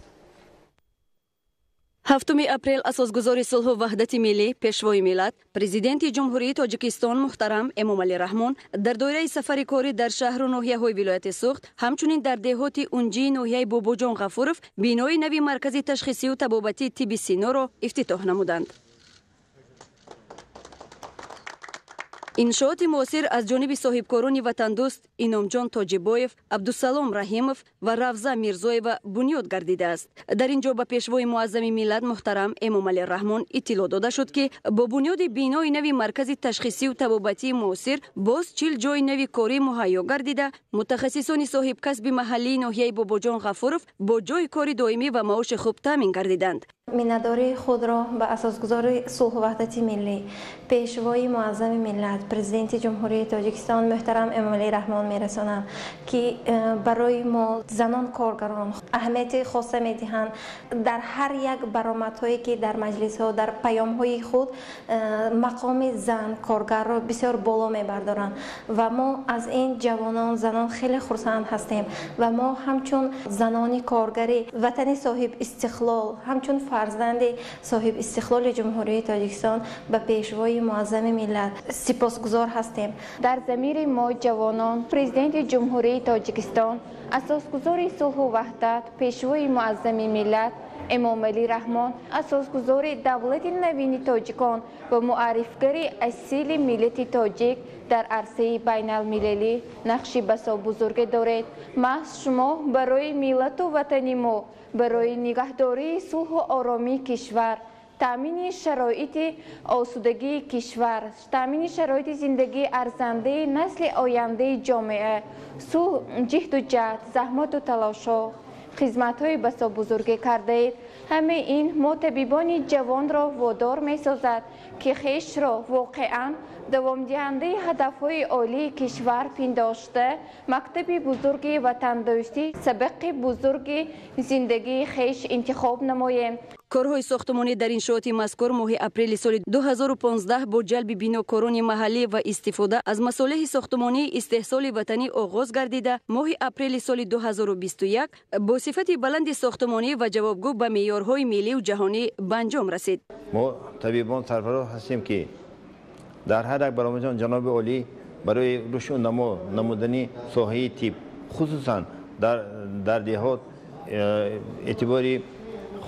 7 апрел асосгузори сулҳу ваҳдати миллӣ, Пешвои миллат, Президенти Ҷумҳурии Тоҷикистон муҳтарам Эмомалӣ Раҳмон дар доираи сафари корӣ дар шаҳру ноҳияҳои вилояти Суғд, ҳамчунин дар деҳоти Унҷии ноҳияи Бобоҷон Ғафуров бинои нави маркази ташхисию табобатии тибби Синоро ифтитоҳ намуданд. Иншооти муосир аз ҷониби соҳибкорони ватандӯст Иномҷон Тоҷибоев, Абдусалом Раҳимов ва Равза Мирзоева бунёд гардидааст. Дар ин ҷо ба пешвои муаззами миллат муҳтарам Эмомалӣ Раҳмон иттилоъ дода шуд, ки бо бунёди бинои нави маркази ташхисию табобатии муосир боз 40 ҷои нави корӣ муҳайё гардида, мутахассисони соҳибкасби маҳаллии ноҳияи Бобоҷон Ғафуров бо ҷои кори доимӣ ва маоши хуб таъмин гардиданд. Миннатдории худро ба асосгузори сулҳу ваҳдати миллӣ, Пешвои муаззами миллат, Президенти Ҷумҳурии Тоҷикистон муҳтарам Эмомалӣ Раҳмон мерасонам, ки барои мо занон коргарон аҳамияти хоса медиҳанд. Дар ҳар як баромадҳое ки дар маҷлисҳо, дар паёмҳои худ мақоми зан коргарро бисёр боло мебардоранд ва мо аз ин ҷавонон занон хеле хурсанд ҳастем ва мо ҳамчун занони коргари ватани соҳиб истиқлол, ҳамчун фарзанди соҳиб истиқлоли Ҷумҳурии Тоҷикистон ба пешвои муаззами миллат сипосгузор ҳастем. Дар замири мо ҷавонон Президенти Ҷумҳурии Тоҷикистон, асосгузори сулҳу ваҳдат, пешвои муаззами миллат Эмомалӣ Раҳмон, асосгузори давлати навини тоҷикон ва муаррифгари асили миллати тоҷик дар арсаи байналмилалӣ нақши басо бузурге доред. Маҳз шумо барои миллату ватани мо, барои нигаҳдории сулҳу оромии кишвар, таъмини шароити осудагии кишвар, таъмини шароити зиндагии арзандаи насли ояндаи ҷомеа, сулҳ, ҷиҳду ҷаҳд, заҳмату талошҳо, хизматҳои басо бузурге кардаед. Ҳамаи ин мо табибони ҷавонро водор месозад, ки хешро воқеан давомдиҳандаи ҳадафҳои олии кишвар пиндошта, мактаби бузурги ватандӯстӣ, сабақи бузурги зиндагии хеш интихоб намоем. Корҳои сохтмонӣ дар иншооти мазкур моҳи апрели соли 2015 бо ҷалби бинокорони маҳаллӣ ва истифода аз масолеҳи сохтмонии истеҳсоли ватанӣ оғоз гардида, моҳи апрели соли 2021 бо сифати баланди сохтмонӣ ва ҷавобгӯ ба меъёрҳои миллию ҷаҳонӣ ба анҷом расид. Мо табибон сарфароз ҳастем, ки дар ҳар як баромадҷон ҷаноби олӣ барои рушду намо намудани соҳаи тиб, хусусан дар деҳот эътибори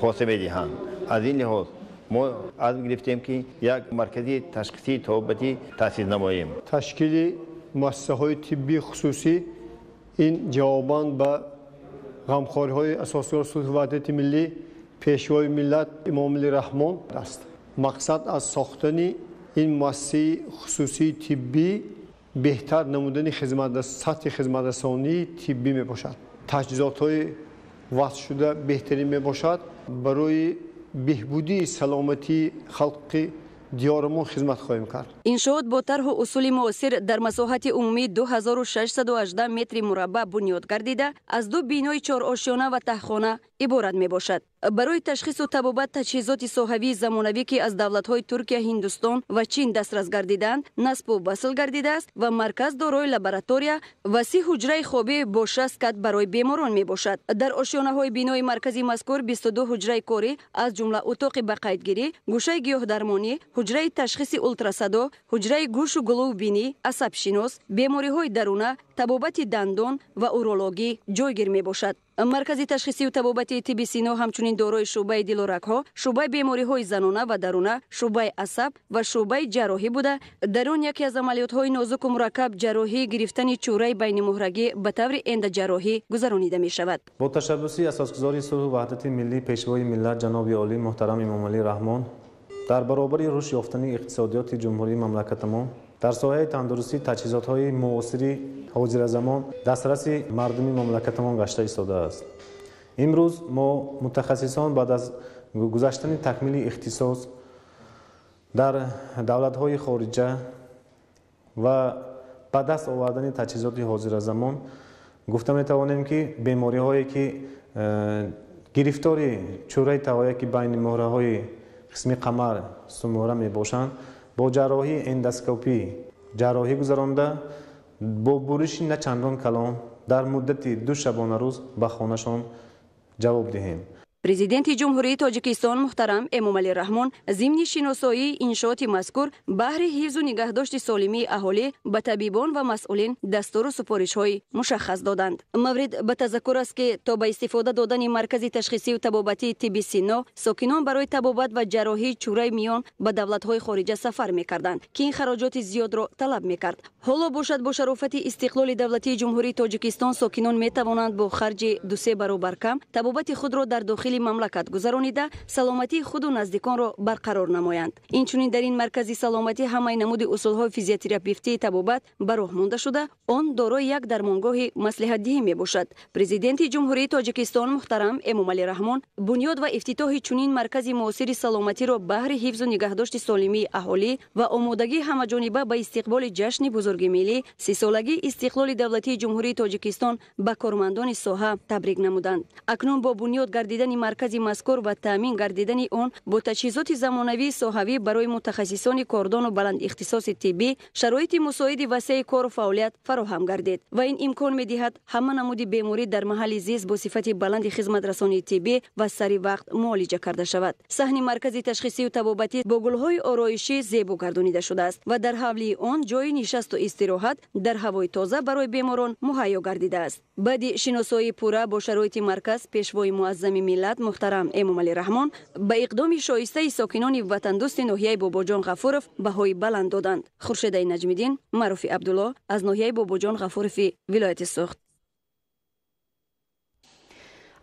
хоса медиҳанд. Аз ин лиҳоз мо азм гирифтем, ки як маркази ташхисии табобатӣ таъсис намоем. Ташкили муассисаҳои тиббии хусусӣ ин ҷавобан ба ғамхориҳои асосгузори сулҳу ваҳдати миллӣ, Пешвои миллат Эмомалӣ Раҳмон аст. Мақсад аз сохтани ин муассисаи хусусии тиббӣ беҳтар намудани сатҳи хизматрасонии тиббӣ мебошад. Таҷҳизотҳои васл шуда беҳтарин мебошад. Барои беҳбудии саломатии халқи диёрамон хизмат хоҳем кард. Иншоот бо тарҳу усули муосир дар масоҳати умумии 2618 метри мураббаъ бунёд гардида, аз ду бинои чорошёна ва таҳхона иборат мебошад. Барои ташхису табобат таҷҳизоти соҳавии замонавӣ, ки аз давлатҳои Туркия, Ҳиндустон ва Чин дастрас гардидаанд, насбу васл гардидааст ва марказ дорои лаборатория ва 30 ҳуҷраи хобӣ бо 60 кат барои беморон мебошад. Дар ошёнаҳои бинои маркази мазкур 22 ҳуҷраи корӣ, аз ҷумла утоқи ба қайдгирӣ, гӯшаи гиёҳдармонӣ, ҳуҷраи ташхиси ултрасадо, ҳуҷраи гӯшу гулӯву бинӣ, асабшинос, бемориҳои даруна, табобати дандон ва урологӣ ҷойгир мебошад. Маркази ташхисию табобатии тибби Сино ҳамчунин дорои шӯъбаи дилу рагҳо, шӯъбаи бемориҳои занона ва даруна, шӯъбаи асаб ва шӯъбаи ҷарроҳӣ буда, дар он яке аз амалиётҳои нозуку мураккаб ҷарроҳии гирифтани чӯраи байнимуҳрагӣ ба таври эндоҷарроҳӣ гузаронида мешавад. Бо ташаббуси асосгузори сулҳу ваҳдати миллӣ, Пешвои миллат ҷаноби олӣ муҳтарам Эмомалӣ Раҳмон дар баробари рушд ёфтани иқтисодиёти ҷумҳурии мамлакатамон дар соҳаи тандурустӣ таҷҳизотҳои муосири ҳозиразамон дастраси мардуми мамлакатамон гашта истодааст. Имрӯз мо мутахассисон баъд аз гузаштани такмили ихтисос дар давлатҳои хориҷа ва ба даст овардани таҷҳизоти ҳозиразамон гуфта метавонем, ки бемориҳое ки гирифтори чӯраи тавояки байни муҳраҳои қисми қамар сумуҳра мебошанд, бо ҷарроҳии эндоскопӣ ҷарроҳӣ гузаронда, бо буриши на чандон калон дар муддати 2 шабонарӯз ба хонашон ҷавоб диҳем. Президенти Ҷумҳурии Тоҷикистон муҳтарам Эмомалӣ Раҳмон зимни шиносоии иншооти мазкур баҳри ҳифзу нигаҳдошти солимии аҳолӣ ба табибон ва масъулин дастуру супоришҳои мушаххас доданд. Маврид ба тазаккур аст, ки то ба истифода додани маркази ташхисию табобатии тибби Сино сокинон барои табобат ва ҷарроҳии чӯраи миён ба давлатҳои хориҷа сафар мекарданд, ки ин хароҷоти зиёдро талаб мекард. Ҳоло бошад, бо шарофати истиқлоли давлатии Ҷумҳурии Тоҷикистон сокинон метавонанд бо харҷи 2-3 баробар кам табобати худро дар дохили мамлакат гузаронида, саломатии худу наздиконро барқарор намоянд. Инчунин дар ин маркази саломатӣ ҳамаи намуди усулҳои физиотерапевтии табобат ба роҳ монда шуда, он дорои як дармонгоҳи маслиҳатдиҳӣ мебошад. Президенти Ҷумҳурии Тоҷикистон муҳтарам Эмомалӣ Раҳмон бунёд ва ифтитоҳи чунин маркази муосири саломатиро баҳри ҳифзу нигаҳдошти солимии аҳолӣ ва омодагии ҳамаҷониба ба истиқболи ҷашни бузурги миллӣ, 30-солагии истиқлоли давлатии Ҷумҳурии Тоҷикистон ба кормандони соҳа табрик намуданд. Акнун бо бунёд гардидани маркази мазкур ва таъмин гардидани он бо таҷҳизоти замонавии соҳавӣ барои мутахассисони кордону баландихтисоси тиббӣ шароити мусоиди васеи кору фаъолият фароҳам гардид ва ин имкон медиҳад ҳама намуди беморӣ дар маҳалли зист бо сифати баланди хизматрасонии тиббӣ ва сари вақт муолиҷа карда шавад. Саҳни маркази ташхисию табобатӣ бо гулҳои ороишӣ зебо гардонида шудааст ва дар ҳавлии он ҷои нишасту истироҳат дар ҳавои тоза барои беморон муҳайё гардидааст. Баъди шиносоии пурра бо шароити марказ пешвои муаззами миллат муҳтарам Эмомалӣ Раҳмон ба иқдоми шоистаи сокинони ватандӯсти ноҳияи Бобоҷон Ғафуров баҳои баланд доданд. Хуршедаи Наҷмиддин, Маъруфи Абдулло аз ноҳияи Бобоҷон Ғафурови вилояти Суғд.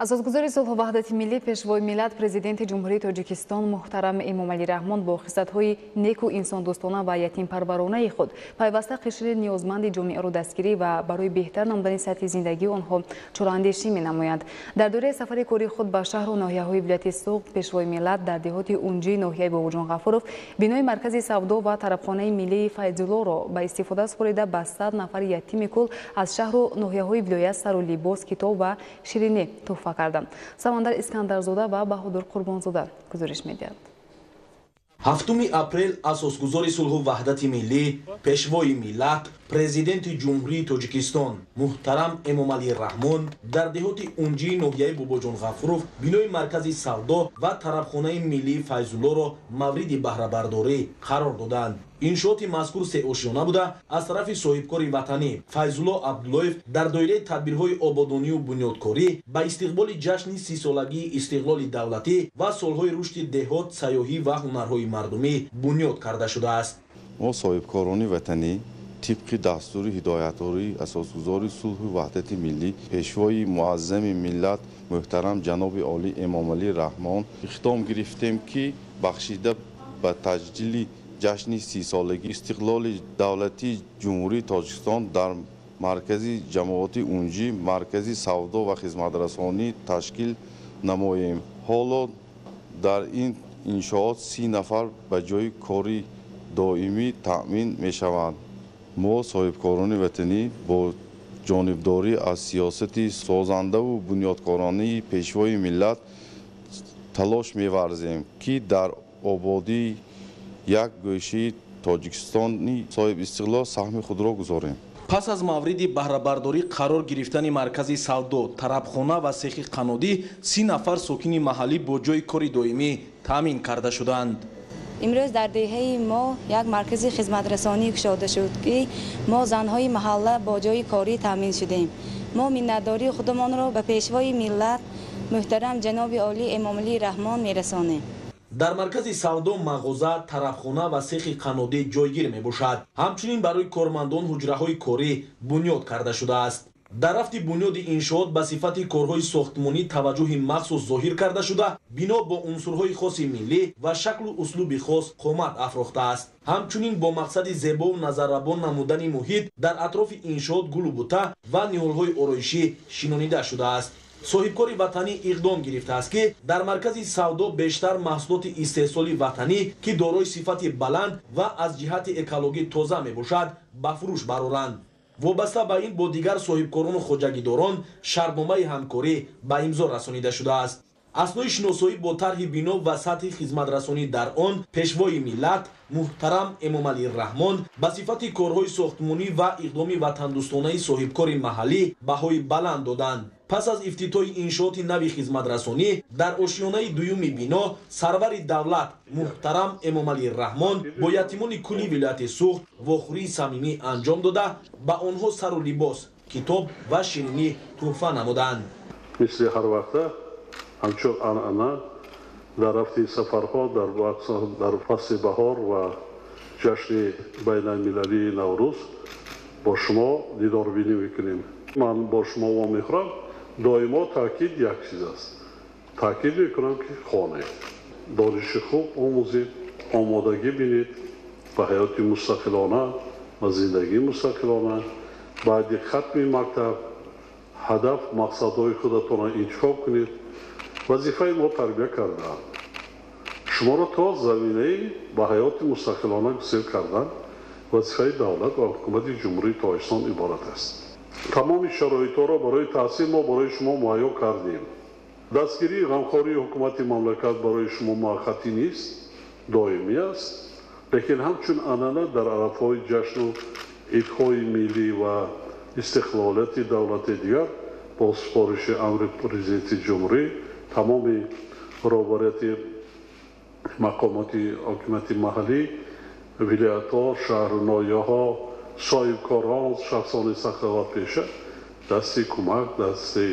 Асосгузори сулҳу ваҳдати миллӣ, пешвои миллат, президенти Ҷумҳурии Тоҷикистон муҳтарам Эмомалӣ Раҳмон бо хислатҳои неку инсондӯстона ва ятимпарваронаи худ пайваста қишри ниёзманди ҷомеаро дастгирӣ ва барои беҳтар намудани сатҳи зиндагии онҳо чораандешӣ менамоянд. Дар доираи сафари кории худ ба шаҳру ноҳияҳои вилояти Суғд пешвои миллат дар деҳоти Унҷии ноҳияи Бобоҷон Ғафуров бинои маркази савдо ва тарабхонаи миллии Файзуллоро ба истифода супорида ба 100 нафари ятими кул аз шаҳру ноҳияҳои вилоят сару либос, китоб ва ширинӣ туҳфа карданд. Самандар Искандарзода ва Баҳодур Қурбонзода гузориш медиҳанд. 7 апрел асосгузори сулҳу ваҳдати миллӣ, пешвои миллат, президенти Ҷумҳурии Тоҷикистон муҳтарам Эмомалӣ Раҳмон дар деҳоти Унҷии ноҳияи Бобоҷон Ғафуров бинои маркази савдо ва тарабхонаи миллии Файзуллоро мавриди баҳрабардорӣ қарор доданд. Иншооти мазкур сеошёна буда, аз тарафи соҳибкори ватанӣ Файзулло Абдуллоев дар доираи тадбирҳои ободонию бунёдкорӣ ба истиқболи ҷашни 30-солагии истиқлоли давлатӣ ва солҳои рушди деҳот, сайёҳӣ ва ҳунарҳои мардумӣ бунёд карда шудааст. Мо соҳибкорони ватанӣ тибқи дастури ҳидоятдории асосгузори сулҳу ваҳдати миллӣ, пешвои муаззами миллат муҳтарам ҷаноби олӣ Эмомалӣ Раҳмон иқдом гирифтем, ки бахшида ба таҷлили ҷашни 30-солагии истиқлоли давлатии Ҷумҳурии Тоҷикистон дар маркази ҷамоати Унҷӣ маркази савдо ва хизматрасонӣ ташкил намоем. Ҳоло дар ин иншоот 30 нафар ба ҷои кори доимӣ таъмин мешаванд. Мо соҳибкорони ватанӣ бо ҷонибдорӣ аз сиёсати созандаву бунёдкоронаи пешвои миллат талош меварзем, ки дар ободии як гӯшаи Тоҷикистони соҳибистиқлол саҳми худро гузорем. Пас аз мавриди баҳрабардорӣ қарор гирифтани маркази савдо, тарабхона ва сехи қаннодӣ 30 нафар сокини маҳаллӣ бо ҷои кори доимӣ таъмин карда шуданд. Имрӯз дар деҳаи мо як маркази хизматрасонӣ кушода шуд, ки мо занҳои маҳалла бо ҷои корӣ таъмин шудем. Мо миннатдории худамонро ба пешвои миллат муҳтарам ҷаноби олӣ Эмомалӣ Раҳмон мерасонем. Дар маркази савдо мағоза, тарабхона ва сехи қаннодӣ ҷойгир мебошад. Ҳамчунин барои кормандон ҳуҷраҳои корӣ бунёд карда шудааст. Дар рафти бунёди иншоот ба сифати корҳои сохтмонӣ таваҷҷӯҳи махсус зоҳир карда шуда, бино бо унсурҳои хоси миллӣ ва шаклу услуби хос қомат афрохтааст. Ҳамчунин бо мақсади зебову назаррабон намудани муҳит дар атрофи иншоот гулу бута ва ниҳолҳои ороишӣ шинонида шудааст. Соҳибкори ватанӣ иқдом гирифтааст, ки дар маркази савдо бештар маҳсулоти истеҳсоли ватанӣ, ки дорои сифати баланд ва аз ҷиҳати экологӣ тоза мебошад, ба фурӯш бароранд. Вобаста ба ин бо дигар соҳибкорону хоҷагидорон шартномаи ҳамкорӣ ба имзо расонида шудааст. Аснои шиносоӣ бо тарҳи бино ва сатҳи хизматрасонӣ дар он Пешвои миллат муҳтарам Эмомалӣ Раҳмон ба сифати корҳои сохтмонӣ ва иқдоми ватандӯстонаи соҳибкори маҳаллӣ баҳои баланд доданд. Пас аз ифтитоҳи иншооти нави хизматрасонӣ дар ошёнаи дуюми бино сарвари давлат муҳтарам Эмомалӣ Раҳмон бо ятимони кулли вилояти Суғд вохӯрии самимӣ анҷом дода, ба онҳо сару либос, китоб ва ширинӣ туҳфа намуданд. Мисли ҳар вақта ҳамчун анъана дар рафти сафарҳо дар фасли баҳор ва ҷашни байналмилалии Наврӯз бо шумо дидорбинӣ мекунем. Ман бо шумо вомехӯрам, доимо таъкид як чиз аст. Таъкид мекунам, ки хонед, дониши хуб омӯзед, омодагӣ бинед ба ҳаёти мустақилона ва зиндагии мустақилона. Баъди хатми мактаб ҳадаф, мақсадҳои худатонро интихоб кунед. Вазифаи мо тарбия кардан, шуморо то заминаи ба ҳаёти мустақилона гусел кардан вазифаи давлат ва ҳукумати Ҷумҳурии Тоҷикистон иборат аст. Тамоми шароитҳоро барои таҳсил мо барои шумо муҳайё кардем. Дастгирии ғамхории ҳукумати мамлакат барои шумо муваққатӣ нест, доимӣ аст, лекин ҳамчун анъана дар арафҳои ҷашну идҳои миллӣ ва истиқлолияти давлати дигар бо супориши амри президенти ҷумҳурӣ тамоми роҳбарияти мақомоти ҳокимияти маҳаллӣ, вилоятҳо, шаҳру ноҳияҳо, соҳибкорон, шахсони саховатпеша дасти кӯмак, дасти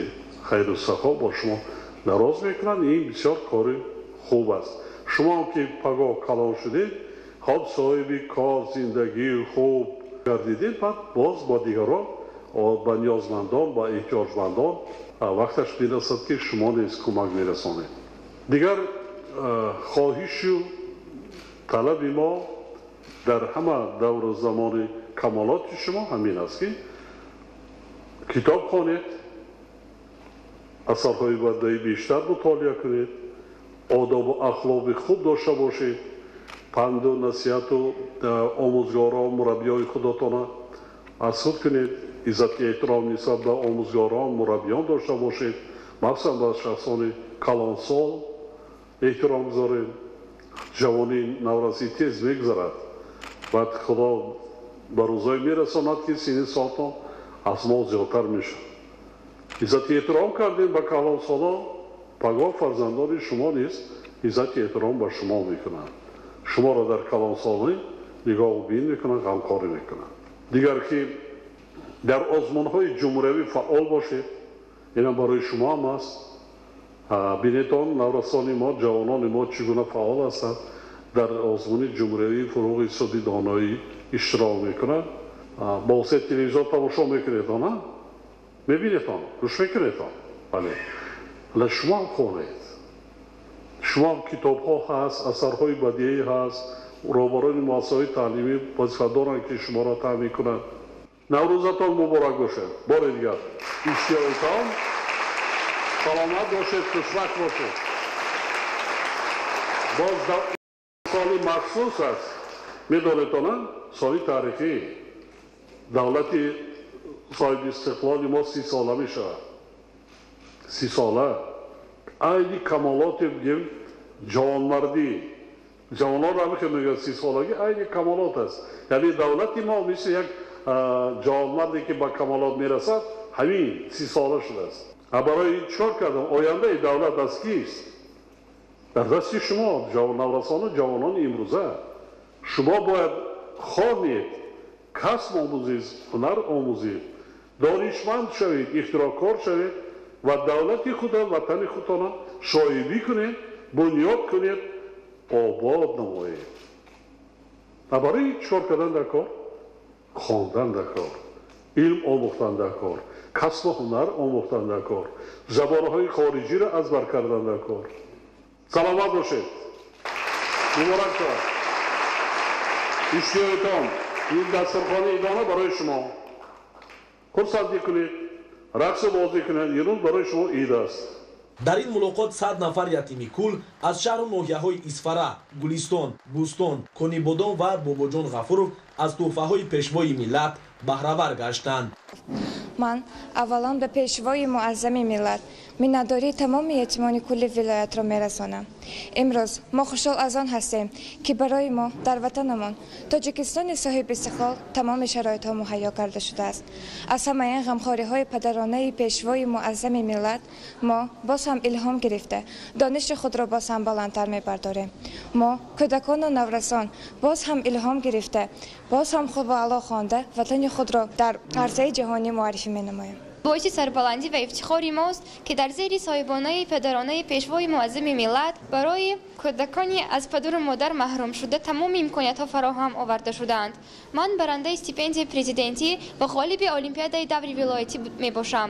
хайру сахо бо шумо дароз мекунанд. Ин бисёр кори хуб аст. Шумоам ки пагоҳ калон шудед, хоб соҳиби кор, зиндагии хуб гардидед, баъд боз бо дигарон, ба ниёзмандон, ба эҳтиёҷмандон вақташ мерасад, ки шумо низ кӯмак мерасонед. Дигар хоҳишу талаби мо дар ҳама давру замони камолоти шумо ҳамин аст, ки китоб хонед, асарҳои бадоӣ бештар мутолиа кунед, одобу ахлоқи хуб дошта бошед, панду насиҳату омӯзгорон, мураббиёи худатонро аз худ кунед, иззати эҳтиром нисбат ба омӯзгорон, мураббиён дошта бошед, махсусан ба шахсони калонсол эҳтиром гузоред. Ҷавонии наврасӣ тез мегузарад, баъд Худо ба рӯзое мерасонад, ки синни солтон аз мо зиёдтар мешавад. Иззати эҳтиром кардем ба калонсолон, пагоҳ фарзандони шумо низ иззати эҳтиром ба шумо мекунанд. Шуморо дар калонсолӣ нигоҳу бин мекунанд, ғамхорӣ мекунанд. Дигар ки дар озмунҳои ҷумҳуриявӣ фаъол бошед, инам барои шумо ҳам аст. Бинетон, наврасони мо, ҷавонони мо чӣ гуна фаъол ҳастанд, дар озмуни ҷумҳуриявии Фуруғи суди доноӣ иштирок мекунанд. Бо воситаи телевизор тамошо мекунедон, мебинедон, гӯш мекунедон. Бале, ла шумо ҳам хонед, шумо ҳам китобҳо ҳаст, асарҳои бадиӣ ҳаст, роҳбарони муассисаҳои таълимӣ вазифа доранд, ки шуморо таъмин кунанд. Наврӯзатон муборак бошад. Бори дигар иштиёқитон, саломат бошед, хушбахт бошед. Боз соли махсус аст, медонедона, соли таърихӣ. Давлати соҳиби истиқлоли мо 30 сола мешавад. 30 сола айни камолоте бигем, ҷавонмардӣ. Ҷавононро ҳамин хел мегӯянд, 30 солагӣ айни камолот аст. Яъне давлати мо мисли як ҷавонмарде, ки ба камолот мерасад, ҳамин 30 сола шудааст. Барои чикор кардам? Ояндаи давлат аз кист? Дар дасти шумо, наврасону ҷавонони имрӯза. Шумо бояд хонед, касб омӯзед, ҳунар омӯзед, донишманд шавед, ихтироъкор шавед ва давлати худро, ватани худтонро шоҳибӣ кунед, бунёд кунед, обод намоед. Ва барои чикор кардан дар кор? Хондан дар кор, илм омӯхтан дар кор, касбу ҳунар омӯхтан дар кор, забонҳои хориҷиро аз бар кардан дар кор. Саломат бошед, муборак шавад. Иштиёқитон, ин дастархони идона барои шумо. Хурсандӣ кунед, Рақс бозӣ кунед. Имрӯз барои шумо ид аст. Дар ин мулоқот 100 нафар ятими кул аз шаҳру ноҳияҳои Исфара, Гулистон, Бӯстон, Конибодом ва Бобоҷон Ғафуров аз тӯҳфаҳои Пешвои миллат баҳравар гаштанд. Ман аввалан ба Пешвои муаззами миллат миннатдории тамоми ятимони кулли вилоятро мерасонам. Имрӯз мо хушҳол аз он ҳастем, ки барои мо дар ватанамон Тоҷикистони соҳиби истиқлол тамоми шароитҳо муҳайё карда шудааст. Аз ҳамаи ин ғамхориҳои падаронаи Пешвои муаззами миллат мо боз ҳам илҳом гирифта, дониши худро боз ҳам баландтар мебардорем. Мо кӯдакону наврасон боз ҳам илҳом гирифта, боз ҳам хубу аъло хонда, ватани худро дар арсаи ҷаҳонӣ муаррифӣ менамоем. Боиси сарбаландӣ ва ифтихори мост, ки дар зери соҳибонаи падаронаи Пешвои муаззами миллат барои кӯдакони аз падару модар маҳрум шуда тамоми имкониятҳо фароҳам оварда шудаанд. Ман барандаи стипендияи президентӣ ва ғолиби олимпиадаи даври вилоятӣ мебошам.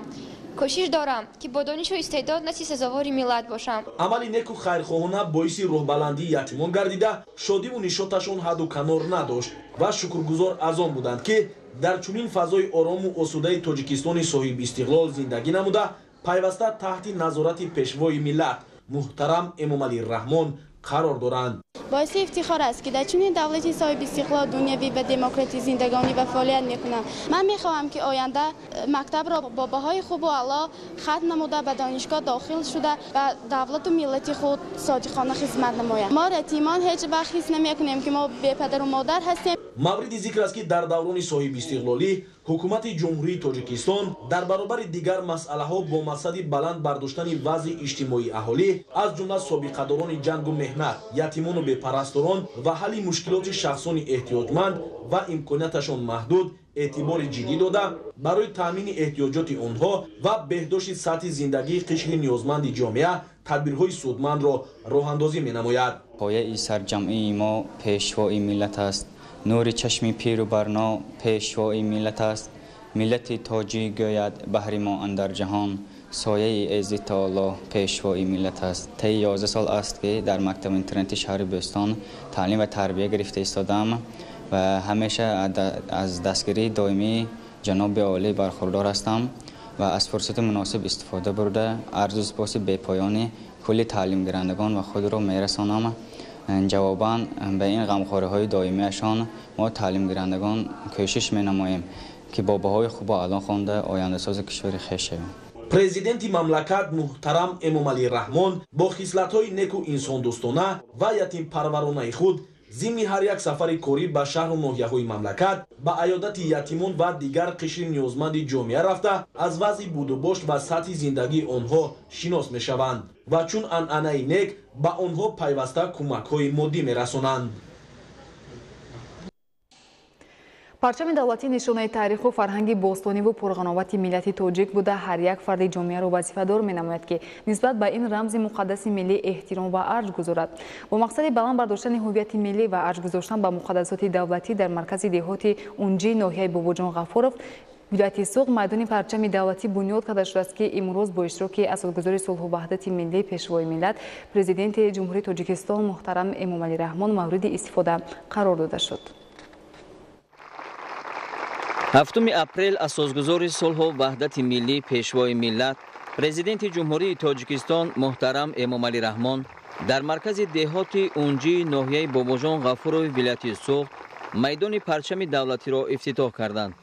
Кӯшиш дорам, ки бо донишу истеъдод насли сазовори миллат бошам. Амали неку хайрхоҳона боиси роҳбаландии ятимон гардида, шодиву нишоташон ҳадду канор надошт ва шукргузор аз он буданд, ки дар чунин фазои орому осудаи Тоҷикистони соҳибистиқлол зиндагӣ намуда, пайваста таҳти назорати Пешвои миллат муҳтарам Эмомалӣ Раҳмон қарор доранд. Боиси ифтихор аст, ки дар чунин давлати соҳибистиқлол, дунявӣ ва демократӣ зиндагонӣ ва фаъолият мекунам. Ман мехоҳам, ки оянда мактабро бо баҳои хубу аъло хатм намуда, ба донишгоҳ дохил шуда, ба давлату миллати худ содиқона хизмат намоям. Мо ятимон ҳеҷ вақт ҳис намекунем, ки мо бепадару модар ҳастем. Мавриди зикр аст, ки дар даврони соҳибистиқлолӣ ҳукумати Ҷумҳурии Тоҷикистон дар баробари дигар масъалаҳо бо мақсади баланд бардоштани вазъи иҷтимоии аҳолӣ, аз ҷумла собиқадорони ҷангу меҳнат, ятимону бепарасторон ва ҳалли мушкилоти шахсони эҳтиёҷманд ва имконияташон маҳдуд эътибори ҷиддӣ дода, барои таъмини эҳтиёҷоти онҳо ва беҳдошти сатҳи зиндагии қишри ниёзманди ҷомеа тадбирҳои судмандро роҳандозӣ менамояд. Пояи сарҷамъии мо Пешвои миллат аст. Нури чашми пиру барно Пешвои миллат аст. Миллати тоҷик гӯяд баҳри мо андар ҷаҳон, сояи иззи таоло Пешвои миллат аст. Таи 11 сол аст, ки дар мактаби интернати шаҳри Бӯстон таълим ва тарбия гирифта истодам ва ҳамеша аз дастгирии доимии ҷаноби олӣ бархурдор ҳастам ва аз фурсати муносиб истифода бурда арзу сипоси бепоёни кулли таълимгирандагон ва худро мерасонам. Ҷавобан ба ин ғамхориҳои доимиашон мо таълимгирандагон кӯшиш менамоем, ки бо баҳои хубу аъло хонда ояндасози кишвари хеш шавем. Президенти мамлакат муҳтарам Эмомалӣ Раҳмон бо хислатҳои неку инсондӯстона ва ятимпарваронаи худ зимни ҳар як сафари корӣ ба шаҳру ноҳияҳои мамлакат ба аёдати ятимон ва дигар қишри ниёзманди ҷомеа рафта, аз вазъи будубошт ва сатҳи зиндагии онҳо шинос мешаванд ва чун анъанаи нек ба онҳо пайваста кӯмакҳои моддӣ мерасонанд. Парчами давлатӣ нишонаи таъриху фарҳанги бостониву пурғановати миллати тоҷик буда, ҳар як фарди ҷомеаро вазифадор менамояд, ки нисбат ба ин рамзи муқаддаси миллӣ эҳтиром ва арҷ гузорад. Бо мақсади баланд бардоштани ҳуввияти миллӣ ва арҷ гузоштан ба муқаддасоти давлатӣ дар маркази деҳоти Унҷи ноҳияи Бобоҷон Ғафуров, вилояти Суғд, майдони парчами давлатӣ бунёд карда шудааст, ки имрӯз бо иштироки асосгузори сулҳу ваҳдати миллӣ, Пешвои миллат, Президенти Ҷумҳурии Тоҷикистон муҳтарам Эмомалӣ Раҳмон мавриди истифода қарор дода шуд. 7 апрел асосгузори сулҳу ваҳдати миллӣ, Пешвои миллат, Президенти Ҷумҳурии Тоҷикистон муҳтарам Эмомалӣ Раҳмон дар маркази деҳоти Унҷии ноҳияи Бобоҷон Ғафурови вилояти Суғд майдони парчами давлатиро ифтитоҳ карданд.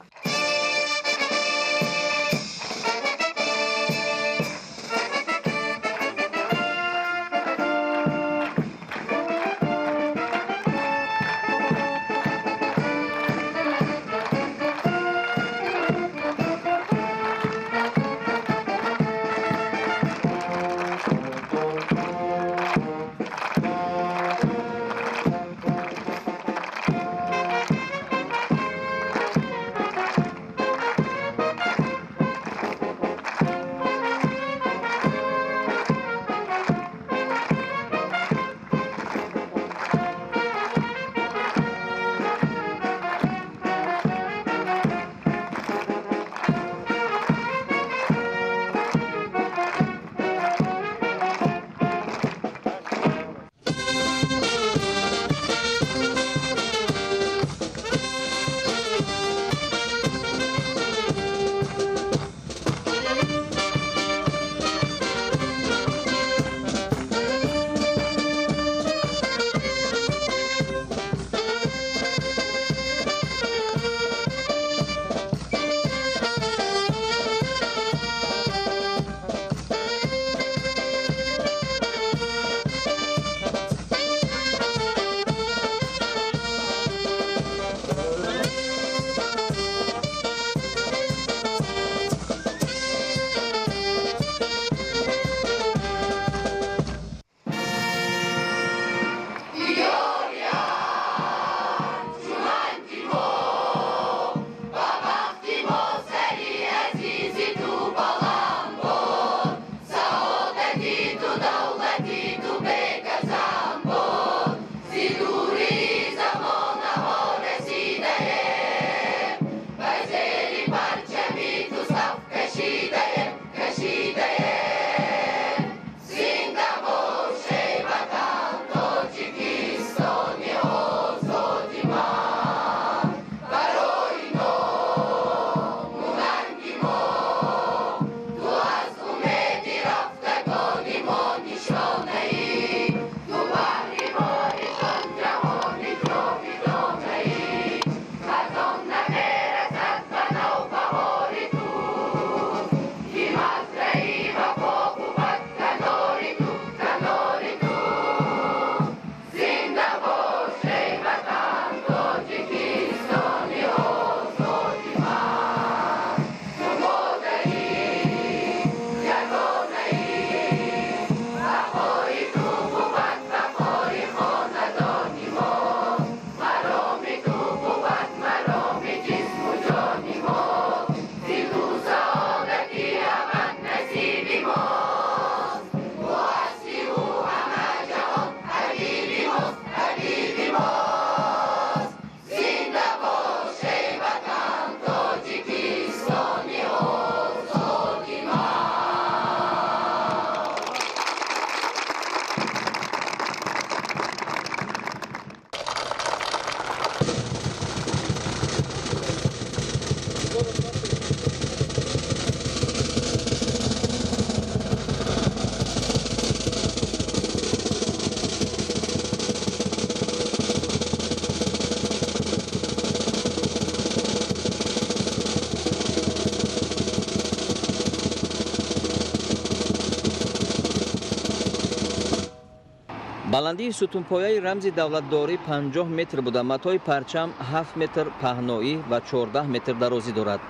Баландии сутунпояи рамзи давлатдорӣ 50 метр буда, матои парчам 7 метр паҳноӣ ва 14 метр дарозӣ дорад.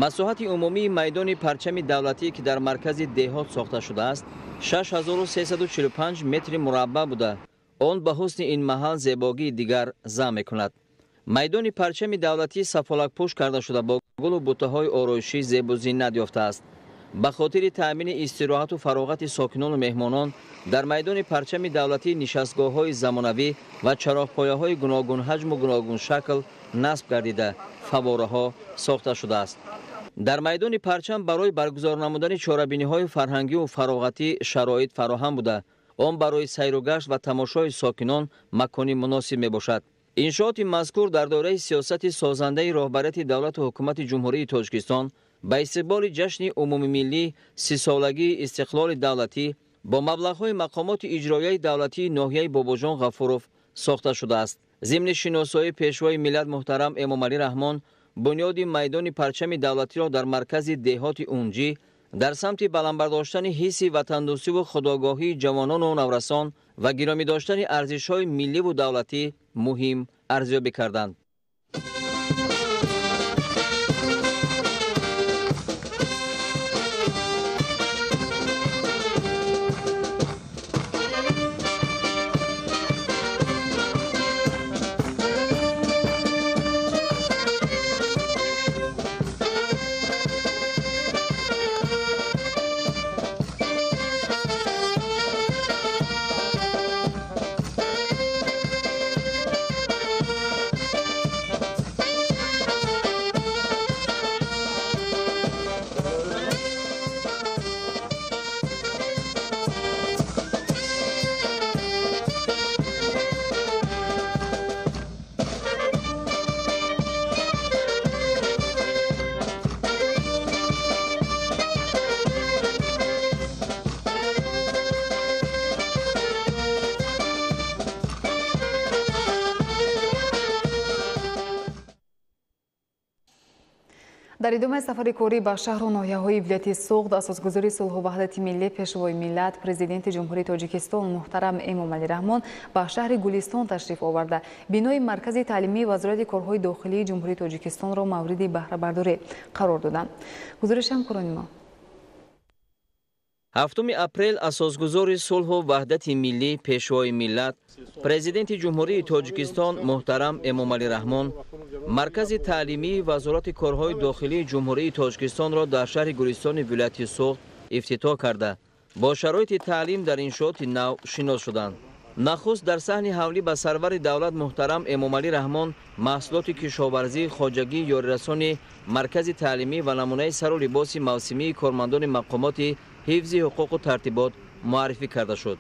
Масоҳати умумии майдони парчами давлатӣ, ки дар маркази деҳот сохта шудааст, 6345 метри мураббаъ буда, он ба ҳусни ин маҳал зебогии дигар зам мекунад. Майдони парчами давлатӣ сафолакпӯш карда шуда, бо гулу бутаҳои ороишӣ зебу зинат ёфтааст. Ба хотири таъмини истироҳату фароғати сокинону меҳмонон дар майдони парчами давлатӣ нишастгоҳҳои замонавӣ ва чароғпояҳои гуногунҳаҷму гуногуншакл насб гардида, фаввораҳо сохта шудааст. Дар майдони парчам барои баргузор намудани чорабиниҳои фарҳангиву фароғатӣ шароит фароҳам буда, он барои сайру гашт ва тамошои сокинон макони муносиб мебошад. Иншооти мазкур дар доираи сиёсати созандаи роҳбарияти давлату ҳукумати Ҷумҳурии Тоҷикистон ба истиқболи ҷашни умумимиллӣ 30-солагии истиқлоли давлатӣ бо маблағҳои мақомоти иҷроияи давлатии ноҳияи Бобоҷон Ғафуров сохта шудааст. Зимни шиносоии Пешвои миллат муҳтарам Эмомалӣ Раҳмон бунёди майдони парчами давлатиро дар маркази деҳоти Унҷӣ дар самти баланд бардоштани ҳисси ватандӯстиву худогоҳии ҷавонону наврасон ва гиромӣ доштани арзишҳои милливу давлатӣ муҳим арзёбӣ карданд. Дар идомаи сафари корӣ ба шаҳру ноҳияҳои вилояти Суғд асосгузори сулҳу ваҳдати миллӣ, Пешвои миллат, Президенти Ҷумҳурии Тоҷикистон муҳтарам Эмомалӣ Раҳмон ба шаҳри Гулистон ташриф оварда, бинои маркази таълимии Вазорати корҳои дохилии Ҷумҳурии Тоҷикистонро мавриди баҳрабардорӣ қарор доданд. Гузориши ҳамкорони мо. 7 апрел асосгузори сулҳу ваҳдати миллӣ, Пешвои миллат, Президенти Ҷумҳурии Тоҷикистон муҳтарам Эмомалӣ Раҳмон маркази таълимии Вазорати корҳои дохилии Ҷумҳурии Тоҷикистонро дар шаҳри Гулистони вилояти Суғд ифтитоҳ карда, бо шароити таълим дар иншооти нав шинос шуданд. Нахуст дар саҳни ҳавлӣ ба сарвари давлат муҳтарам Эмомалӣ Раҳмон маҳсулоти кишоварзии хоҷагии ёрирасони маркази таълимӣ ва намунаи сару либоси мавсимии кормандони мақомоти ҳифзи ҳуқуқу тартибот муаррифӣ карда шуд.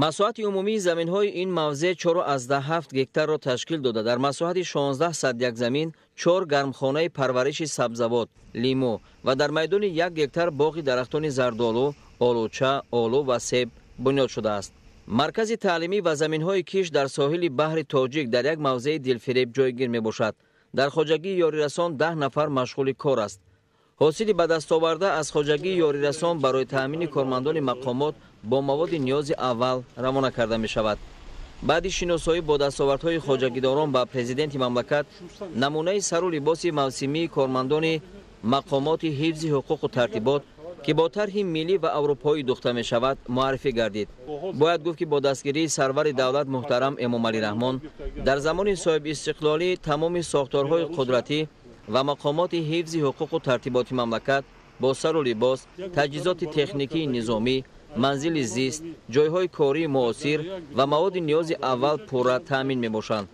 Масоҳати умумии заминҳои ин мавзеъ 4,7 гектарро ташкил дода, дар масоҳати 1601 замин 4 гармхонаи парвариши сабзавот, лимӯ ва дар майдони 1 гектар боғи дарахтони зардолу, олуча, олу ва себ бунёд шудааст. Маркази таълимӣ ва заминҳои киш дар соҳили баҳри Тоҷик дар як мавзеи дилфиреб ҷойгир мебошад. Дар хоҷагии ёрирасон 10 нафар машғули кор аст. Ҳосили ба дастоварда аз хоҷагии ёрирасон барои таъмини кормандони мақомот бо маводи ниёзи аввал равона карда мешавад. Баъди шиносоӣ бо дастовардҳои хоҷагидорон ба президенти мамлакат намунаи сару либоси мавсимии кормандони мақомоти ҳифзи ҳуқуқу тартибот, ки бо тарҳи миллӣ ва аврупоӣ духта мешавад, муаррифӣ гардид. Бояд гуфт, ки бо дастгирии сарвари давлат муҳтарам Эмомалӣ Раҳмон дар замони соҳибистиқлолӣ тамоми сохторҳои қудратӣ ва мақомоти ҳифзи ҳуқуқу тартиботи мамлакат бо сару либос, таҷҳизоти техникии низомӣ, манзили зист, ҷойҳои кории муосир ва маводи ниёзи аввал пурра таъмин мебошанд.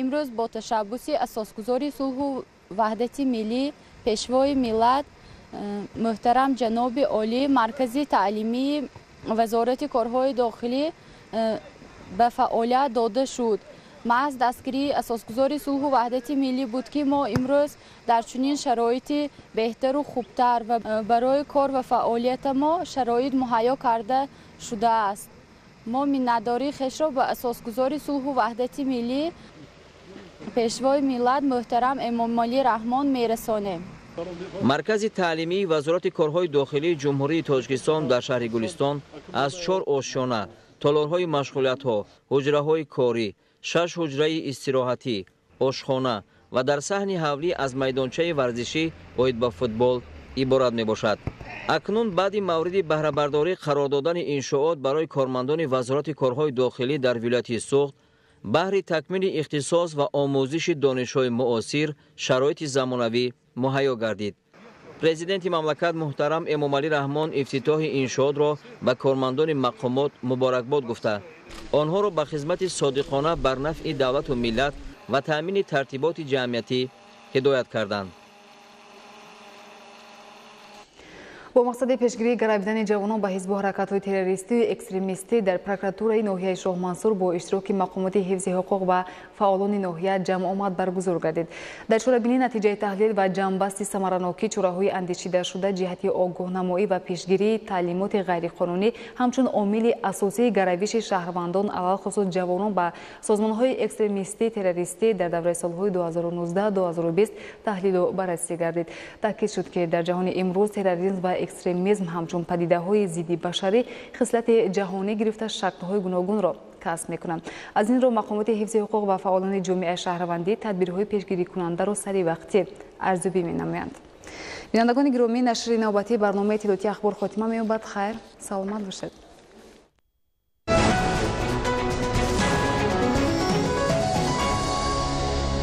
Имрӯз бо ташаббуси асосгузори сулҳу ваҳдати миллӣ, Пешвои миллат муҳтарам ҷаноби олӣ маркази таълимии Вазорати корҳои дохилӣ ба фаъолият дода шуд. Маҳз дастгирии асосгузори сулҳу ваҳдати миллӣ буд, ки мо имрӯз дар чунин шароити беҳтару хубтар ва барои кор ва фаъолияти мо шароит муҳайё карда шудааст. Мо миннатдории хешро ба асосгузори сулҳу ваҳдати миллӣ, Пешвои миллат муҳтарам Эмомалӣ Раҳмон мерасонем. Маркази таълимии Вазорати корҳои дохилии Ҷумҳурии Тоҷикистон дар шаҳри Гулистон аз 4 ошёна Толорҳои машғулиятҳо, ҳуҷраҳои корӣ, 6 ҳуҷраи истироҳатӣ, ошхона ва дар саҳни ҳавлӣ аз майдончаи варзишӣ оид ба футбол иборат мебошад. Акнун баъди мавриди баҳрабардорӣ қарор додани иншоот барои кормандони Вазорати корҳои дохилӣ дар вилояти Суғд баҳри такмили ихтисос ва омӯзиши донишҳои муосир шароити замонавӣ муҳайё гардид. Президенти мамлакат муҳтарам Эмомалӣ Раҳмон ифтитоҳи иншоотро ба кормандони мақомот муборакбод гуфта, онҳоро ба хизмати содиқона бар нафъи давлату миллат ва таъмини тартиботи ҷамъиятӣ ҳидоят карданд. Бо мақсади пешгирии гаравидани ҷавонон ба ҳизбу ҳаракатҳои террористию экстремистӣ дар прокуратураи ноҳияи Шоҳмансур бо иштироки мақомоти ҳифзи ҳуқуқ ва фаъолони ноҳия ҷамъомад баргузор гардид. Дар чорабинӣ натиҷаи таҳлил ва ҷамъбасти самаранокӣ чораҳои андешидашуда ҷиҳати огоҳнамоӣ ва пешгирии таълимоти ғайриқонунӣ ҳамчун омили асосии гаравиши шаҳрвандон, алалхусус ҷавонон ба созмонҳои экстремистӣ террористӣ дар давраи солҳои 2019-2020 таҳлилу баррасӣ гардид. Таъкид шуд, ки дар ҷаҳони имрӯз терроризм ва экстремизм ҳамчун падидаҳои зидди башарӣ хислати ҷаҳонӣ гирифта шаклҳои гуногунро касб мекунанд. Аз ин рӯ мақомоти ҳифзи ҳуқуқ ва фаъолони ҷомеаи шаҳрвандӣ тадбирҳои пешгирикунандаро сари вақтӣ арзёбӣ менамоянд. Бинандагони гиромӣ, нашри навбатии барномаи иттилоотии Ахбор хотима меёбад. Хайр, саломат бошед.